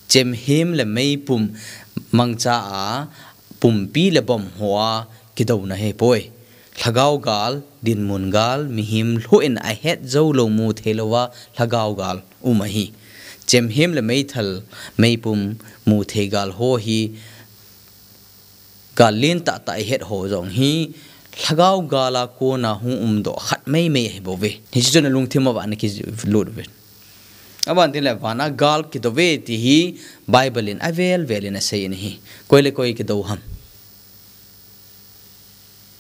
Chemhem le meipum mangcha a pumpi le bomb hoa kidouna hipoi. Lhagao gal, dinmun gal, mihem lhuh in ahet jou lou, mu thei louva lhagao gal um ahi. Chemhem le meithal, meipum, mu thei gal ho hi Gal lentah tah ihet ho jong hi, lhagao gal a kona hung umdoh khat maimai ahi bouve. Hiche chu nalungthim uva ana kilut uve. Aban tile van a gal kidou ve ti hi Bible in avel vel in asei in ahi. Koi le koi kidou ham?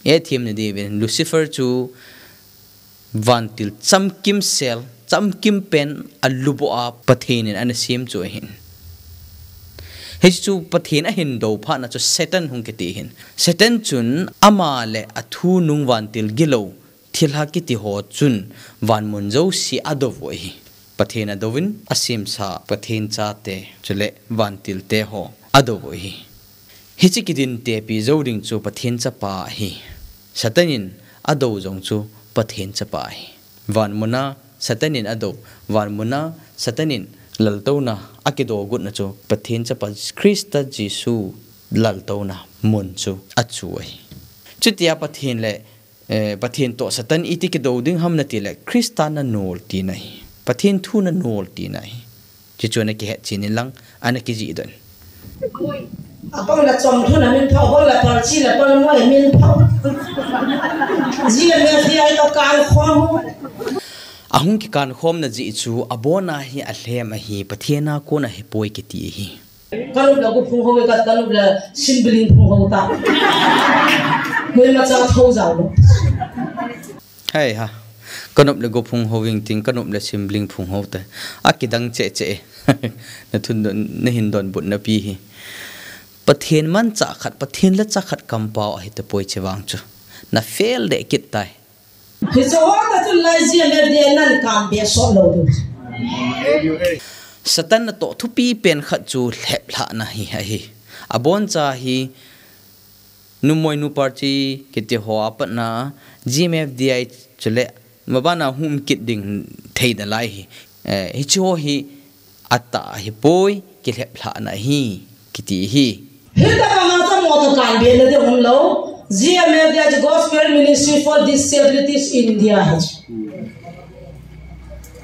Hethem nadiuvin, Lucifer chu vantil chamkim sel, chamkim pen aluboh a Pathen in ana sem chu ahin. Hichu Pathen ahin dou phat na chu Satan hung kiti hin. Satan chun ama le athunung vantil gilou thilha kiti ho chun van mun jouse adou u ahi. Pathen adouvin, asemsa Pathen chate, chule vantilte ho adou u ahi. Hiche kidin tepi jou ding chu Pathen chapa ahi. Satan in adou jong chu Pathen chapa ahi. Van mun a Satan in adou, van mun a Satan in laltouna akidoh gutna chu Pathen chapa Christa Jesu laltouna mun chu achu ahi. Chutia Pathen le, eh, Pathen toh Satan iti kidou ding ham nati le, Christa nanol tina ahi. Pathen thu nanol tina ahi. Chuchu ana kihet chen in lang, ana kijih doh in. Abang la chom thu na min pha, abang la pal chi la pal mo min pha. Ji a me fi ai ka kan khom. Ahung kikan khomna jeh chu, abon a hi alhem ahi, Pathen a kon ahipoi kiti ahi. Kanup la gup hung ho ka, kanup la simbiling hung ho ta. Koima cha tho jao lo. Hei ha. Kanup le gup hung ho ving ting, kanup le simbiling hung ho te. Akidang che che. Nathun don, nahin donbutna pi hi. Pathen manchah khat, Pathen lachah khat kampao ahi tapoi che vang chu. Na fail deh kit tai. Hiche ho ta chun lai G M F D I nan kan be so lo du. Satan natoh thupi pen khat chu lheplhahna hi ahi. Abon cha hi Numei Nu Party kiti ho apatna G M F D I chule mabana hung um kit ding thei nalai hi. Eh, hiche ho hi atah ahipoi, kilheplhahna ahi, kiti ahi. Hita ka ma cha mo to kan be le de um lo. G M F D I Gospel Ministry for Disabilities India hi.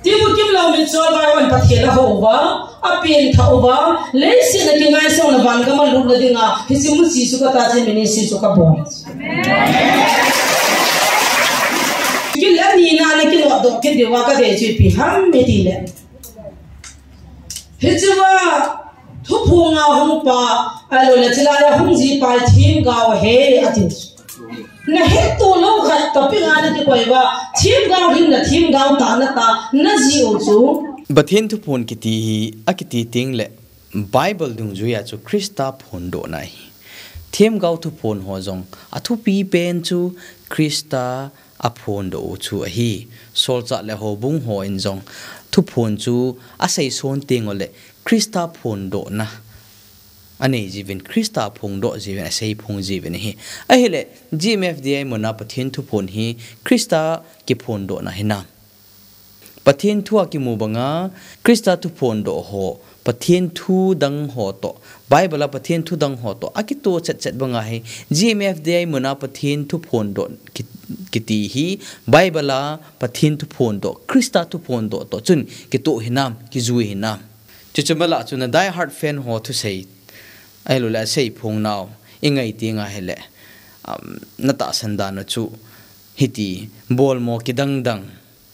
Ti bu kim lo mi chol bai wan Pathen a ho uva, apen tha uva, leiset a kingaisang na van gam a lut na dinga, hiche muchi chu ka ta che ministry chu ka bol. Kile ni na na kinodoh kit diu va ka dei chu ipi ham iti le. Hichea, thuphong a hung pa, ahilou le chilai a hung ji pa hi themgao ahi, ati. Na hetto lou khat topic a na kikoi uva, themgao hing le themgao tah na ta, na ji u chu. Pathen thuphon kiti hi, akiti teng le, Bible dungjuia chu Christa phondohna ahi. Themgao thuphon ho jong, athupi pen chu Christa aphondoh u chu ahi. Solchah le Houbung hon jong thuphon chu asei son teng uleh Christa phondohna anei jiuvin, Christa phondoh jiuvin, asei phong jiuvin ahi. Ahileh G M F D I mun a Pathen thuphon hi Christa kiphondohna hinam? Pathen thu a kimu banga Christa thuphondoh ho, Pathen thu dang ho toh, Bible a Pathen thu dang ho toh akitoh chet chet banga hi, G M F D I mun a Pathen thuphondoh ki-, kiti hi, Bible a Pathen thuphondoh, Christa thuphondoh toh chun kitoh hinam, kijui hinam? Chuchu mala chu na die hard fan ho thusei, ahilou le asei phong nau i ngai teng ahileh, um, na tahsan dan u chu hiti, bolmo kidang dang,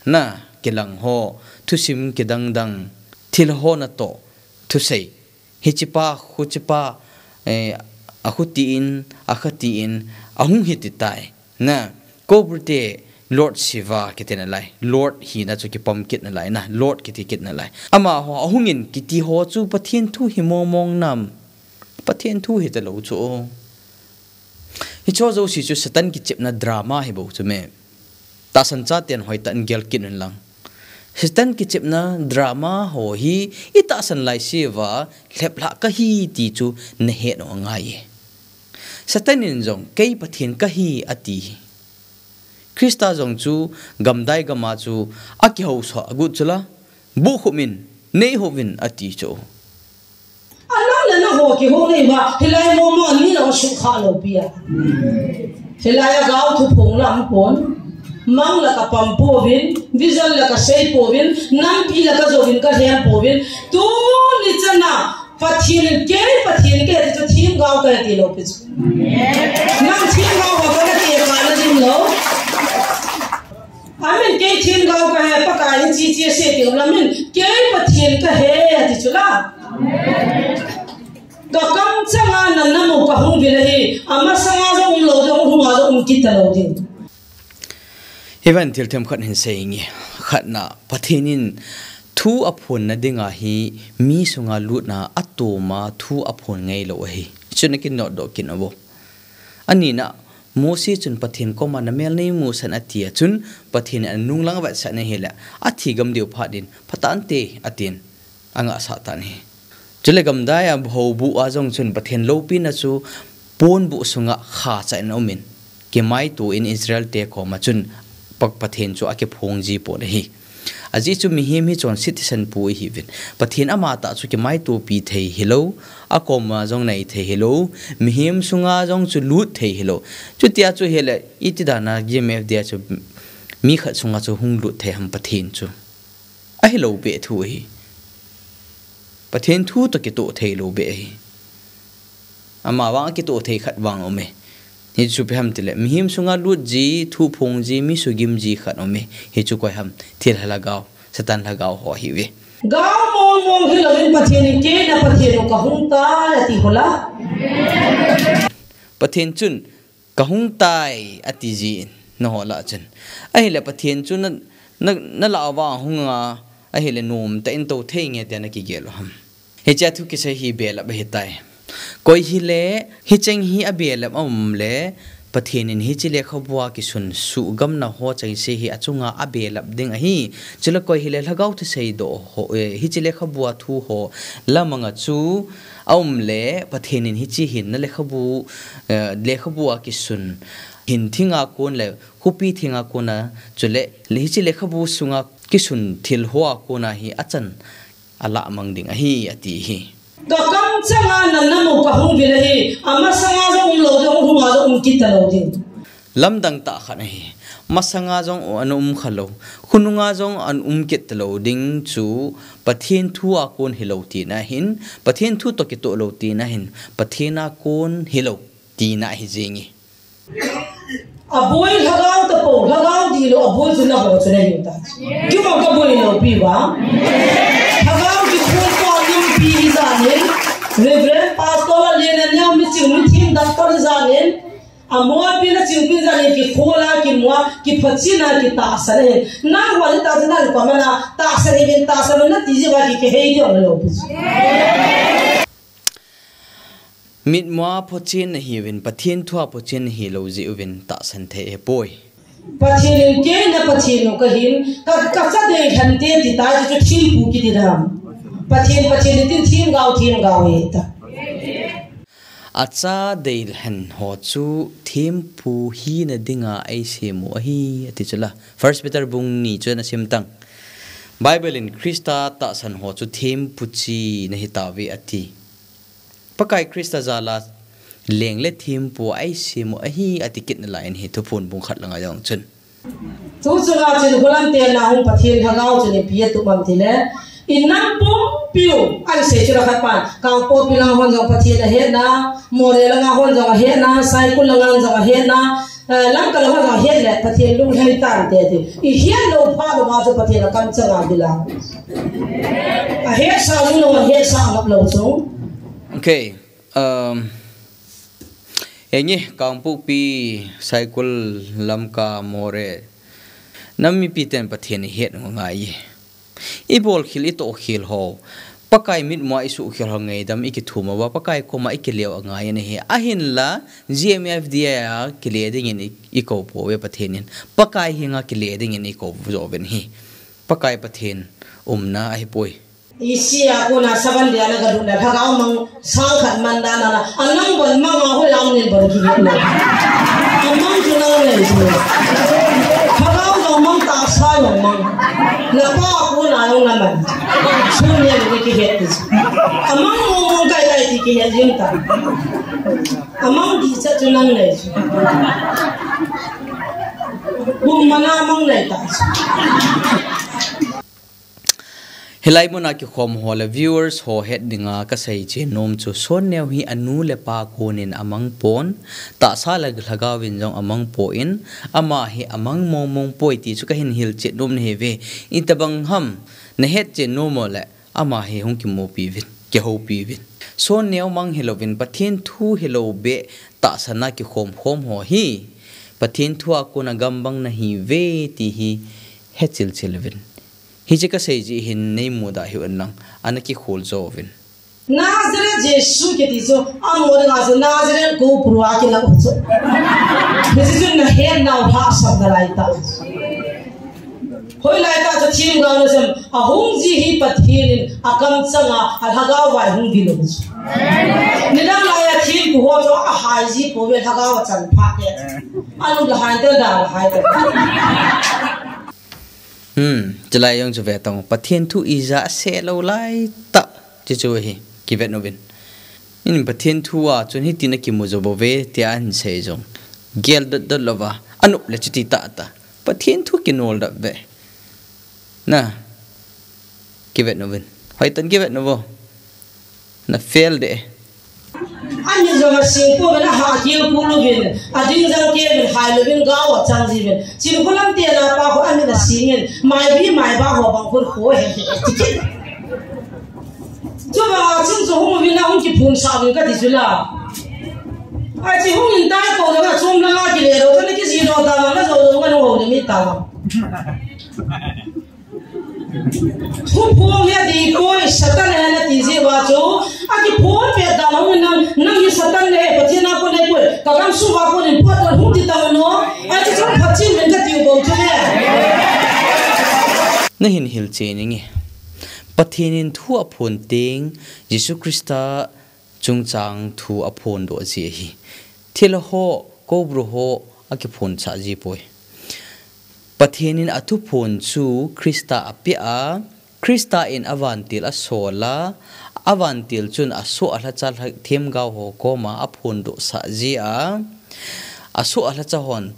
na kilang ho, thusim kidang dang, thil ho natoh thusei, hichepa, huchepa, eh, akhuti in, akhati in, ahung hiti tai. Na, Cobra te Lord Shiva kiti nalai, Lord hina chu kipom kit nalai, na, Lord kiti kit nalai. Amaho ahung in kiti ho chu Pathen thu hi mong mong nam? Pathen thu hita lou chu. Hicheho jouse chu Satan kichepna drama hi bou chu me. Tahsan chaten hoitah in gel kit un lang. Satan kichepna drama ho hi i tahsan laise uva lheplhah kahi ti chu na het u angai e. Satan in jong kei Pathen kahi ati. Christa jong chu gamdai gam a chu akihousah agot chu la, buhkhum in, neihou vin ati chu. Anang le nangho kihou nei uva, hilai momo ani la sukha lou pi a. Hilai a gao thuphong la um pon. Mang la ka pam pouvin, vision la ka sei pouvin, nampi la ka jouvin ka lhem pouvin. Tuni chan a, Pathen in kei Pathen kahi ti chu themgao kahi ti lou pi chu. Nang themgao ho kana ti kana jing lou. Amin kei themgao kahi Pakai in chi chi asei ti lou amin kei Pathen kahi ti chu la. Ka kamchanga nana mu kahung vil ahi, amasanga jong um lou ding, hunga jong um kit talou ding. Hiven thil themkhat hin sei nge, khatna, Pathen in thu aphonna dinga hi mi sunga lutna atoma thu aphon ngai lou ahi. Chun akinotdoh kit uvo. Anina, Mose chun Pathen koma namel neimusah in atia chun Pathen in anunglang avetsah in ahile, athi gam diu phat in, phatah inte, atin. Angahsah tan ahi. Chule gamdai a houbung a jong chun Pathen loupina chu ponbuh sunga khachah in aumin, kimaito in Israel te koma chun Pa-, Pathen chu akiphong ji pon ahi. Ajeh chu mihem hi chonset thisan pu ihiuvin, Pathen amatah chu kimaitopi thei hilou, akoma jong nai thei hilou, mihem sunga jong chu lut thei hilou. Chutia chu hile, iti dana G M F D I chu mi khat sunga chu hung lut thei ham Pathen chu. Ahilou beh thu ahi. Pathen thu toh kitoh thei lou beh ahi. Amavang kitoh thei khat vang aume. Hichu ipi ham tile, mihem sunga lut ji, thu phong ji, mi sugim ji khat aume. Hichu koi ham, thilha lhagao, Satan lhagao ho ahiuve. Gao mong mong hilouvin Pathen in keima Pathen u kahung tai ati ho la. Pathen chun, Kahung tai, ati jin, nangho lah chun. Ahile Pathen chu na, na, nalah uva ahunga, ahile nomtah in tou thei nge tia nakigel u ham. Hichea thu kisei hi belap ahitai. Koi hile, hicheng hi abelap aum le, Pathen in hiche lekhabua kisun suhgamna ho chengse hi achunga abelap ding ahi. Chule koi hile lhagao thusei doh ho, eh, hiche lekhabua thu ho lamanga chu aum le, Pathen in hiche hinna lekhabu, eh, lekhabua kisun hin thinga kon le, khopi thinga kona, chule, le hiche lekhabu sunga kisun thil hoa kona hi achan alah mang ding ahi, ati hi. Ka kamchanga nana mu kahung vil ahi, amasanga jong um lou ding, hunga jong um kit talou ding. Lamdang tah khat ahi. Masanga jong ana um khalou, khonunga jong ana um kit talou ding chu Pathen thu a kon hilou tina ahin, Pathen thu toh kitoh lou tina ahin, Pathen a kon hilou tina ahi jenge. Aboi lhagao tapou, lhagao dihlou, aboi chu naho chu nahiu ta. Keima kaboi lou pi uva. Lhagao kikhol pa lampi hi janin, Reverend Pastor Lallen a neo miching mithem doctor hi janin, Amopi na chingpin jani kikhola, kimua, kiphachina, kitahsan ahi. Nangho ni tahsan nang komana, tahsan hivin, tahsan nati jiuva ki, kihei diu lou pi. Mitmua phochen nahiuvin, Pathen thua phochen nahilou jiuvin, tahsan thei ahipoi. Pathen in keima Pathen u kahin, ka, kacha deilhen te ti ta, chu thempu kiti dam. Pathen, Pathen tin themgao, themgao hita. Acha deilhen ho chu thempu hina dinga eisem u ahi, ati chula. First Peter bung ni chu nasim tang. Bible in Christa tahsan ho chu thempu chi nahitauve ati. Pakai Christa jala lengle thempu eisem u ahi, ati kit nalai in hi Thuphon bung khat langa jong chun. Tuchunga chun hulam te na hung Pathen lhagao chun ipi atup am tile, inam pumpiu, ahin sei chu la khat pan, Kangpokpi langa hon jong Pathen ahetna, Moreh langa hon jong ahetna, Saikul langa jong ahetna, eh, Lamka langa jong ahet le, Pathen lunglhai tante ti. Ihet lou phat uva chu Pathen akamchanga bila. Ahetsah jing lou, ahetsah ngap lou chu. Okay. Um, enge, Kangpokpi, Saikul, Lamka, Moreh. Nam mipi ten Pathen ihet ngai. Ibol khel, itoh khel ho. Pakai mitmua isuh khel ho ngaidam ikithum uva, Pakai koma ikileo angai ahi. Ahinla, G M F D I a kile dingin i, ikou pouve Pathen in. Pakai henga kile dingin ikou jou uvin ahi. Pakai Pathen umna ahipoi. Isi a kona saban dia na gadun na lhagao mang sang khat man dan na, anang bon mang a hoi am nin bon ki na. Amang chu nang nei chu. Lhagao jong mang, tahsa jong mang. Lapa kona jong na man. Sun ne ni kihet ti. Amang mong mong kai kai ti kihet jing ta. Amang dihchat chu nang nei chu. Bung mana mang nei ta chu. Hilai muna kikhom ho le viewers ho het dinga kasei che nom chu, Sonneo hi anu le apa konin amang pon, tahsa le lhagao vin jong amang pon, ama hi amang mong mong poi ti chu kahin hilchet nom nahi ve. Itobang ham nahet che nom le, ama hi hung kimupi vin, kihoupi vin. Sonneo mang hilouvin, Pathen thu hilou be tahsa na kikhom khom ho hi Pathen thu a kona gambang nahi ve ti hi hechil chil vin. Hiche kasei ji hin neimu da hih un lang, ana kikhol jo vin. Nazareth Jesu kiti chu, amo dinga chu Nazareth ko purua kila u chu. Hiche chu nahet nau hahsatna lai ta. Hoilai ta chu themgao na sem, ahung ji hi Pathen in akamchanga, alhagao vai hung vil u chu. Nidang lai a thempu ho chu ahai ji pouve, lhagao achan phat e. Anu la hai ta, da la hai ta. Hmm, chulai jong chu ve tong. Pathen thu ija ase lou lai ta. Chuchu hi, kivet uvin. In Pathen thu a chun hitin akimu jo bou ve, tia ahin sei jong. Gel dot dot louva. Anop le chuti ta ta. Pathen thu kinol dap ve. Na. Kivet uvin. Hoitan kivet uvo. Na fail de. Ani jong asing pouvin, aha kil kul uvin, ading jang kevin, hai louvin, gao achang jiuvin. Chim kulam te na pa ho ani na singin, mai bi mai ba ho bang kun ho he he he. Chuba chung chu hung uvin la hung kiphun sa uvin kati chu la. Ai chi hung in tai ko la chom la la kile lo, kani kiji lo ta la jo jo ngani ho ni mi ta la. Thuphong hi adih poi, Satan ahi nati jeh uva chu, akiphon pet dan a hung in nang, nang hi Satan nahi, Pathen a kon nahi poi, ka gam sung uva kon in pot la hung ti tao no, ahi chu phat chin men kati u bou chu ne. Nahin hilchen inge. Pathen in thu aphon teng, Jesu Christa chungchang thu aphondoh ji ahi. Thilha ho, Cobra ho, akiphonsah ji poi. Pathen in athuphon chu Christa apeh a, Christa in avantil asol a, avantil chun asoh alhacha lha-, themgao ho koma aphondohsah ji a, asoh alhacha hon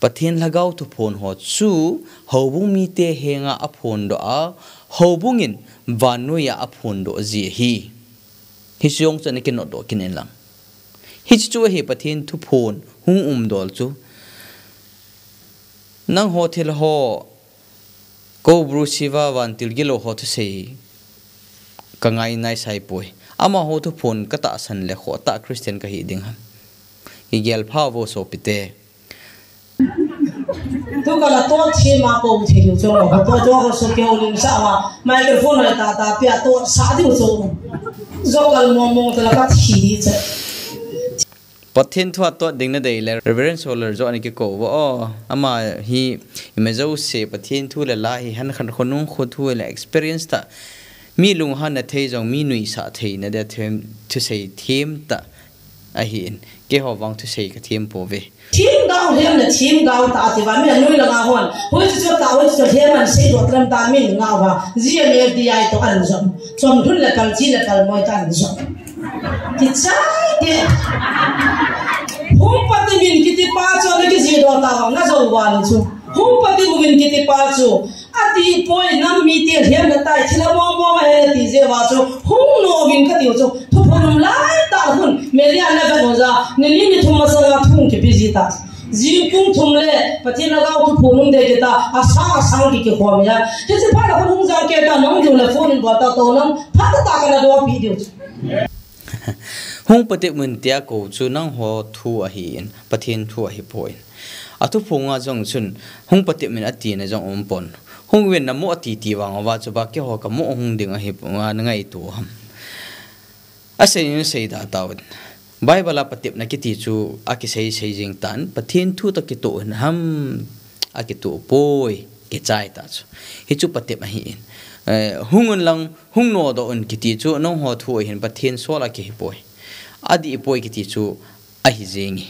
Pathen lhagao thuphon ho chu houbung mite henga aphondoh a, houbung in vannoi a aphondoh ji ahi. Hiche jong chu ana kinotdoh kit in lang. Hiche chu ahi Pathen thuphon hung umdol chu. Nangho thilha ho, Cobra Shiva vantil gilou ho thusei kangai naisai poi. Amaho thuphon katahsan le khohtah Christian kahi ding ham. Kigel pha uvo sopite. Tu kala tot thim a ko thei diu chu, ko to jo ko so ke ulim sa ma, microphone hoi ta ta pia tot sa diu chu. Jo kal mo mo ta la ka thi di chu. Pathen thu a tot ding nadei le Reverend Solar jo ani kikou uvo. Ama hi ima jouse Pathen thu le la hi han khan khonung kho thu le experience ta. Mi lunghanna thei jong mi nuisat theina dia them, thusei them ta. Ahin, keiho vang thusei kathem pouve. Themgao, themna, themgao ta ati uva, mi anoi langa hon. Hoiche chu ta, hoiche chu themna seidoh lam ta min ngah uva. G M F D I toh an jom. Chomlhun le palchi le palmoi ta an jom. Kichai te. Hung Patep in kiti pa chu ana kijihdoh ta vang na jou uva le chu. Hung Patep in kiti pa chu. Ati poi, nam mite lhem natai, thilha mong mong ahi nati jeh uva chu, hung nom in kati u chu, thuphon um lai tah hun, media na vet u ja, ni ni ni thum masanga thu kipe ji ta. Jingkah thum le, Pathen lhagao thuphon um ding kita, asang asang ki kikhom a. Hiche phat a hung jang kei ta, nang diu le phone in bol ta to nang, phat ta kana dopi diu chu. Hung Patep un tia kou chu nangho thu ahin, Pathen thu ahipoi. Athuphong a jong chun, hung Patep un atina jong umpon. Hung uvin namu ati ti vang uva chu ba keiho kamu hung ding ahi, nga ngaito ham. Asei in seida tauvin. Bible a Patepna kiti chu akisei sei jing tan, Pathen thu toh kitoh in ham, akitoh poi. Kichai ta chu. Hichu Patep ahin. Eh, hung un lang, hung nodoh un kiti chu, nangho thu ahin Pathen sol a kihipoi. Adihpoi kiti chu, ahi jing e.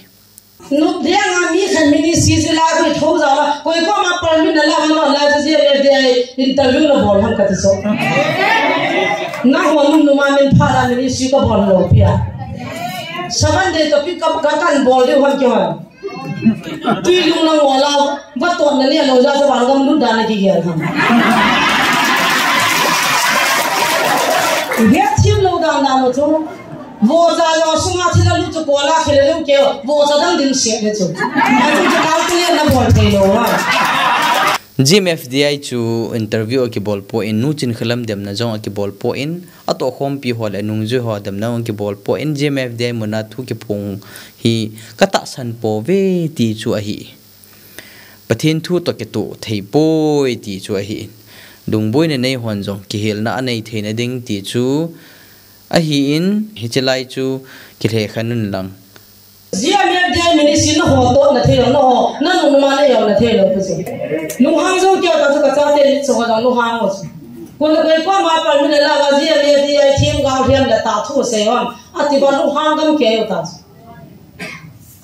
Nop dang a mi khat ministry chu la koi tho ja la, koi koma permit na la, la, la, la, interview na bol ham kati so. Nangho num num a min pha la ministry ka bol lou pia. Seven day toh pick up ka kan bol diu ham kio ham. Tui lung na ngol a, va totna neh lou jeh a, van gam lut dan a kigel ham. Hethem lou dan dan chu. Vohcha jong sunga thil alut chu kola khel lou keu. Vohcha dang ding se le chu. Achu chu calculate na bol thei lou a. G M F D I chu interview akibol poi, Nu Chinkhalam demna jong akibol poi, atohkhompi ho le nungjui ho demna jong akibol poi, G M F D I muna thu kiphong hi katahsan pouve ti chu ahi. Pathen thu toh kitoh thei poi ti chu ahi. Lungboina nei hon jong kihelna anei theina ding ti chu ahin, hiche lai chu kilhekhen un lang. G M F D I ministry na ho toh na thei lou, na ho, na nung na ma na yau na thei lou pu chu. Lunghang jong keu ta chu kachate ni chu jong lunghang u chu. Kun na koi ko ma pa mi na la ga G M F D I themgao hiam le ta thu sei hon. Ati ba lunghang gam keu ta chu.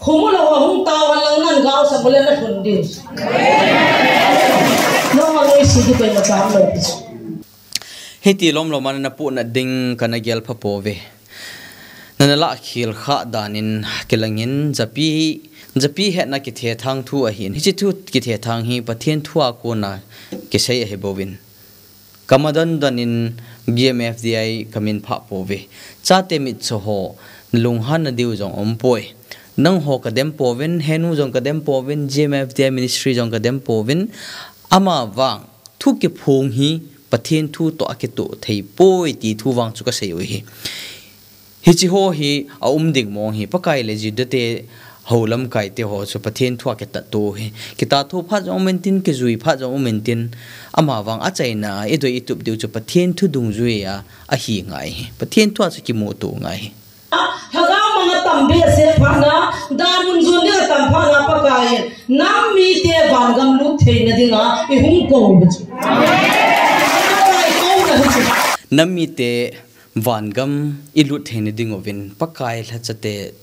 Khumulou a hung tao a lang nan gaosap le na lhun diu. Nang a loi si di pen ma cham lou. Hiti lomlom a na puhna ding kana gel pha pouve. Nana lah khel kha danin kilangin japi, japi hetna kithethang thu ahin. Hiche thu kithethang hi Pathen thu a kona kisei ahi bouvin. Kama don don in G M F D I kamin phah pouve. Chate mitcho ho, nalunghan nadiu jong umpoi. Nangho kadem pouvin, henu jong kadem pouvin, G M F D I ministry jong kadem pouvin. Amavang, thu kiphong hi Pathen thu toh akitoh thei poi ti thu vang chu kasei u hi. Hiche ho hi aum ding mong hi, Pakai le Juda te ho lamkai te ho chu Pathen thu a kitat to hi. Kitat to phat jong um intin, kijui phat jong um intin, amavang achaina, idei itup diu chu Pathen thu dungjui a, ahi ngai hi. Pathen thu a chu kimuto ngai hi. Lhagao mang atam behseh phat na, damun jon ding atam phat na Pakai in, nam mite vangam lut theina dinga, ihung kou u chu. Pakai kouna hi chu. Nam mite vangam ilut theina ding uvin Pakai lhachate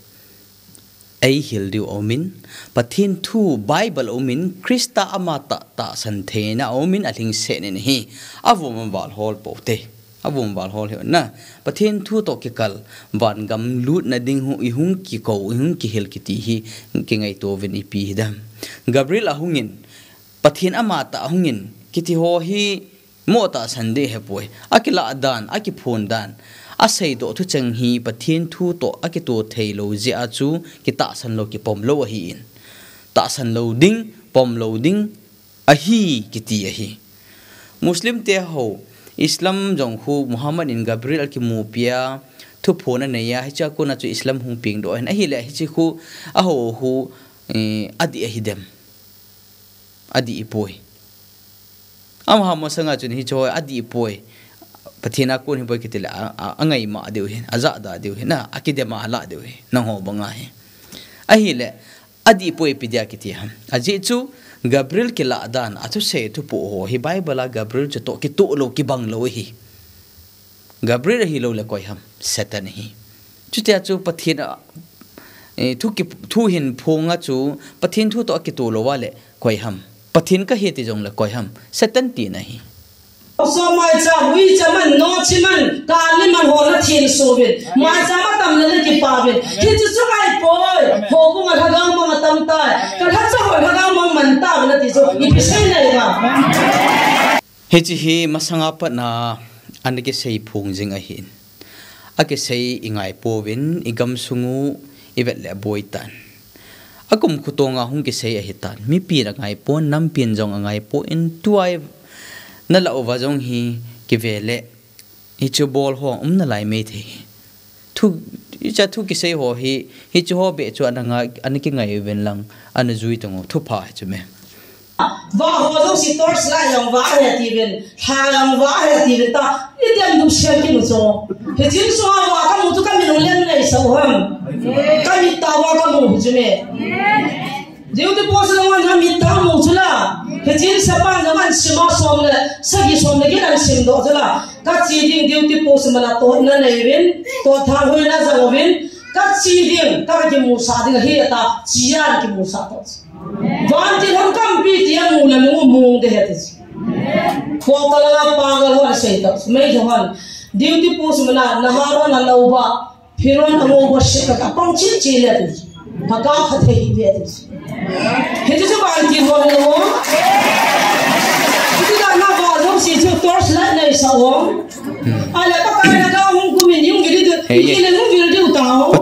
eihil diu aumin, Pathen thu Bible aumin, Christa amatah tahsan theina aumin, alhingset in ahi, avom aval hol pou te. Avom aval hol hi na. Pathen thu toh kikal, vangam lutna ding hu, ihung kikou, ihung kihil kiti hi, kingaito uvin ipi hidem. Gabriel ahungin, Pathen amatah ahungin, kiti ho hi, Mo tahsan ding ahipoi. Akilah dan, akiphon dan. Aseidoh thucheng hi Pathen thu toh akitoh thei lou jeh a chu kitahsan lou, kipom lou ahin. Tahsan lou ding, pom lou ding ahi kiti ahi. Muslim te ho, Islam jong khu Muhammad in Gabriel akimupi a, thuphon anei a, hiche a kona chu Islam hung pengdoh ahin. Ahile hiche khu, aho khu, eh, adih ahidem. Adih ipoi. Amaho masanga chun hiche ho adih ipoi. Pathen a kon hipoi kiti le a, a, angaima diu ahi, ajahda diu ahi, na, akidem a alah diu ahi, nangho banga ahi. Ahile, adih ipoi ipi dia kiti ham. Ajeh chu, Gabriel kilah dan, athusei thupoh ho hi Bible a Gabriel chutoh kitoh lou, kibang lou ahi. Gabriel ahilou le koi ham, Satan ahi. Chutia chu Pathen a, eh, thu ki, thu hin phong a chu Pathen thu toh akitoh lou a le koi ham. Pathen kahi ti jong le koi ham. Satan tina ahi. Somai cha, hui cha man, no chi man, kani man ho na thin suvin. Mai cha ma tam na le kipa vin. Hichu chu ngai poi. Ho bu nga lhagao mang atam tai. Ka lha cha ho lhagao mang man ta na ti chu. Ipi sei nai ba. Hiche hi masanga pat na ana kisei phong jing ahin. Akisei ingai pouvin, igamsung u ivet le aboi tan. Akum khutonga hung kisei ahitan. Mipin angai pon, nampin jong angai pon, tua i nalah uva jong hi kive le. Hichu bol ho um nalai mei thei. Thu, hicha thu kisei ho hi, hichu ho beh chu ana nga, ana kingai uvin lang, ana jui tang u, thupha hichu me. Va ho jong si torch light jong va ahe tivin, lha jong va ahe tivin ta, ni tiam du siam kinu chu. Hichin sunga va kamu chu kamin u len nei sa u ham. Kamit tah va kamu hichu me. Duty post lang an ha mit tha mu chu la. Hichin sapan jong an sima som le, sagi som le gin an simdoh chu la. Kache ding duty post mana totna nei uvin, tot thang hoina jang uvin, kache ding, kakimusah ding ahi ata, chia kimusah toh. Vantil hon kampi ti amu le nung u mong de heti. Ko kala pangal hon sei toh, mei hon. Duty post mana, nahar hon alou ba, Phirun ango worship ka pang chin chin le tu. Paka kha thei hi ve tu. Hichu chu ban ki mo no. Hichu da na ba jong si chu torch light nei sa o. Ale pa ka na ga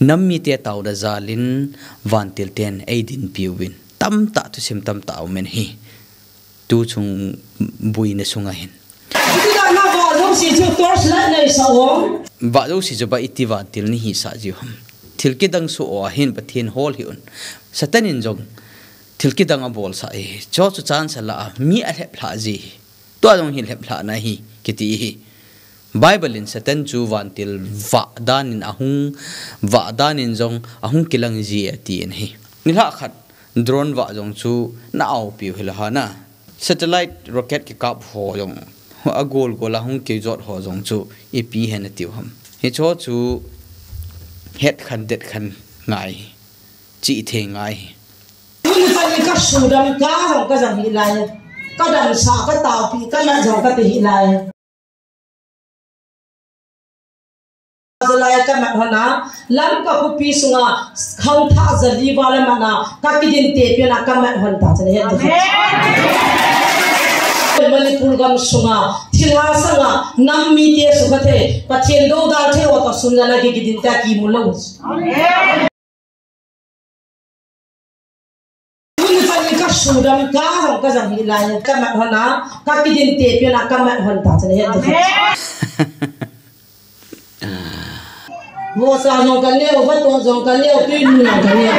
Nam mite taona jalin vantil ten eidinpiuvin. Tamtah thusim tamtah aumin ahi. Tuchung buina sunga hin. Chuti dan a vah jouse chu torchlight nei sah o. Vah jouse chu ba iti vantil nei hisah jiu ham. Thil kidang soh a hin Pathen hol hih un. Satan in jong thil kidang abolsah e. Chuchu chance ala a mi alhep lhah ji hi. Tua jong hi lhep lhahna ahi kiti ahi. Bible in Satan chu vantil vah danin ahung, vah danin jong ahung kilang ji e atin ahi. Nilhah khat drone vah jong chu na aopiu hilou ham. Satellite rocket kikap ho jong, agol gol a hung kijot ho jong chu ipi hen atiu ham. Hicho chu het khan det khan ngai. Chihthei ngai. Tuni chan in ka sudam ka jong ka jam hih lai. Ka damsah, ka taopi, ka mat jong ka ti hih lai. Jalai ka mat hon a, Lamka khopi sunga khangthah jali val a mat na, ka kidin tepi na ka mat hon ta chun ahi. Amen. Manipur gam sunga, thilha sanga, nam mite sukha thei, Pathen dodal thei uva ka sun jana ki kidin ta kimu lou. Amen. Tuni chan in ka sudam ka jong ka jam hih lai. Ka mat hon a, ka kidin tepi na ka mat hon ta chun ahi. Amen. Vohsa jong ka neo, vato jong ka neo, tuinung jong ka neo.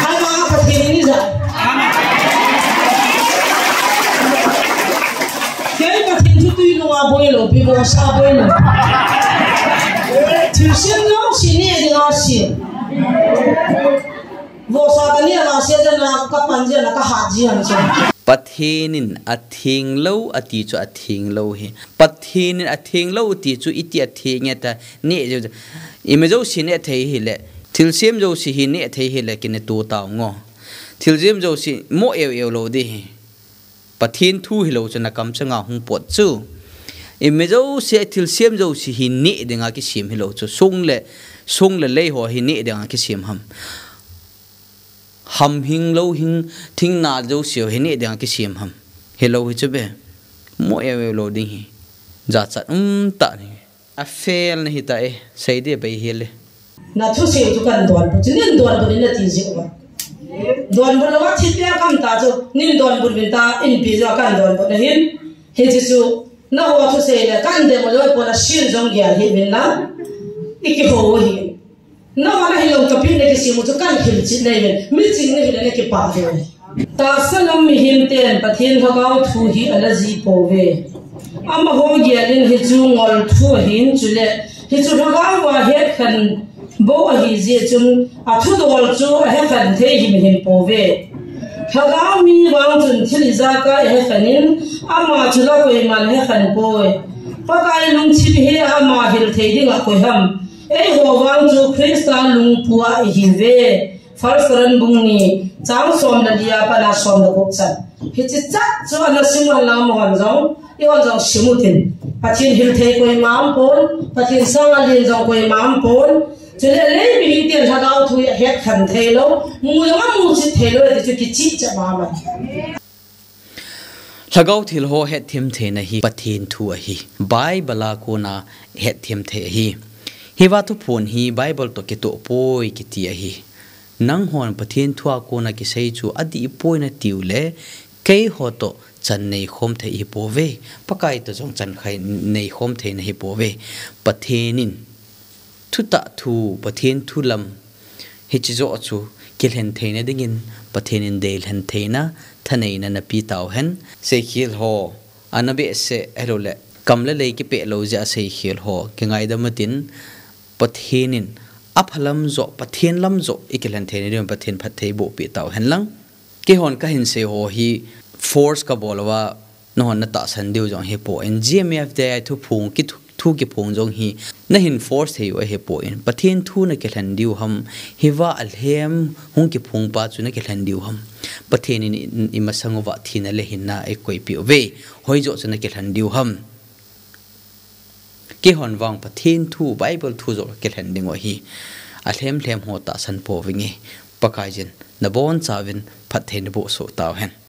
Ama Pathen in ija. Kei Pathen chu tuinung a boi lou pi, vohsa boi lou. Thilsem jouse ne dinga sem. Vohsa ka ne la se jana ka pan jana ka hat ji han chu. Pathen in atheng lou ati chu atheng lou ahi. Pathen in atheng lou ati chu iti atheng e ta ne jo. Ima jouse ne thei hile. Thilsem jouse hi ne thei hile kine tu tao ngo. Thilsem jouse mo eu eu lou di hi. Pathen thu hilou chu na kamchanga hung pot chu. Ima jouse thilsem jouse hi ne dinga kisem hilou chu. Song le, song le lei ho hi ne dinga kisem ham. Ham hing lou hing thing na jouse hi ne dinga kisem ham. Hilou hi chu be. Mo eu eu lou ding hi. Jachat um tah ni. A fail na hita e, sei di bai hile. Na thusei chu kan donbut, chu nin donbut in na ti jeh uva. Donbut lou a thil pia kam ta chu, nin donbut vin ta, in pi jo kan donbut na hin. Hiche chu, na ho thusei le, kan dem lou pon a sin jong gel hih vin lang. I kihou hi. Nangho na hilou topic na kisem u chu kan hilchet na hi, mi ching na hile na kipah ve. Tahsa lam mihem ten Pathen Lhagao thu hi ana ji pouve. Amaho gel in hichu ngol thu ahin chule, hichu Lhagao a hetkhen bou ahi jeh chun, athudol chu ahekhen thei himhim pouve. Lhagao mi vang chun thil ijat a ahekhen in, ama chu la koiman ahekhen poi. Pakai lungthim hi ama hil thei ding a koi ham. Eiho vang chu Christa lungpua ihiuve. First Corinth bung ni, chang som le li a pat a som le gup chan. Hiche chat chu ana sim u hen lang, amahon jong, eihon jong sim u tin. Pathen hil thei koima um pon, Pathen sanga len jong koima um pon. Chule lei mi hi ten Lhagao thu hi ahet khen thei lou, mu jong amu chet thei lou, ti chu kichih cha mama. Lhagao thil ho hetthem theina hi Pathen thu ahi. Bible a kona hetthem thei ahi. Hiva thuphon hi Bible toh kitoh poi kiti ahi. Nanghon Pathen thu a kona kisei chu adih poi natiu le, keiho toh chan neikhom thei ihi pouve. Pakai toh jong chan khai neikhom thei nahi pouve. Pathen in thutah thu, Pathen thu lam, hiche joh chu kilhen theina dingin Pathen in deilhen theina, thaneina napeh tau hen. Seikhel ho ana behseh, ahilou le kam le lei kipeh lou jeh a seikhel ho kingaidam utin, Pathen in apha lam joh, Pathen lam joh ikilhen theina dingin Pathen phatthei bohpeh tau hen lang. Keihon kahin sei ho hi force kabol uva, nahon natahsan diu jong ahipoi. G M F D I thuphong, kithu, thu kiphong jong hi nahin force thei u ahipoi. Pathen thu nakilhen diu ham, hiva alhem hung kiphong pa chu nakilhen diu ham. Pathen in i, imasang uva thina le hinna eikoipeh uve. Hoijoh chu nakilhen diu ham. Keihon vang Pathen thu, Bible thu joh kilhen ding u ahi. Alhem lhem ho tahsan pouvinge. Pakaiyin nabonchauvin phatthei naboh soh tauhen.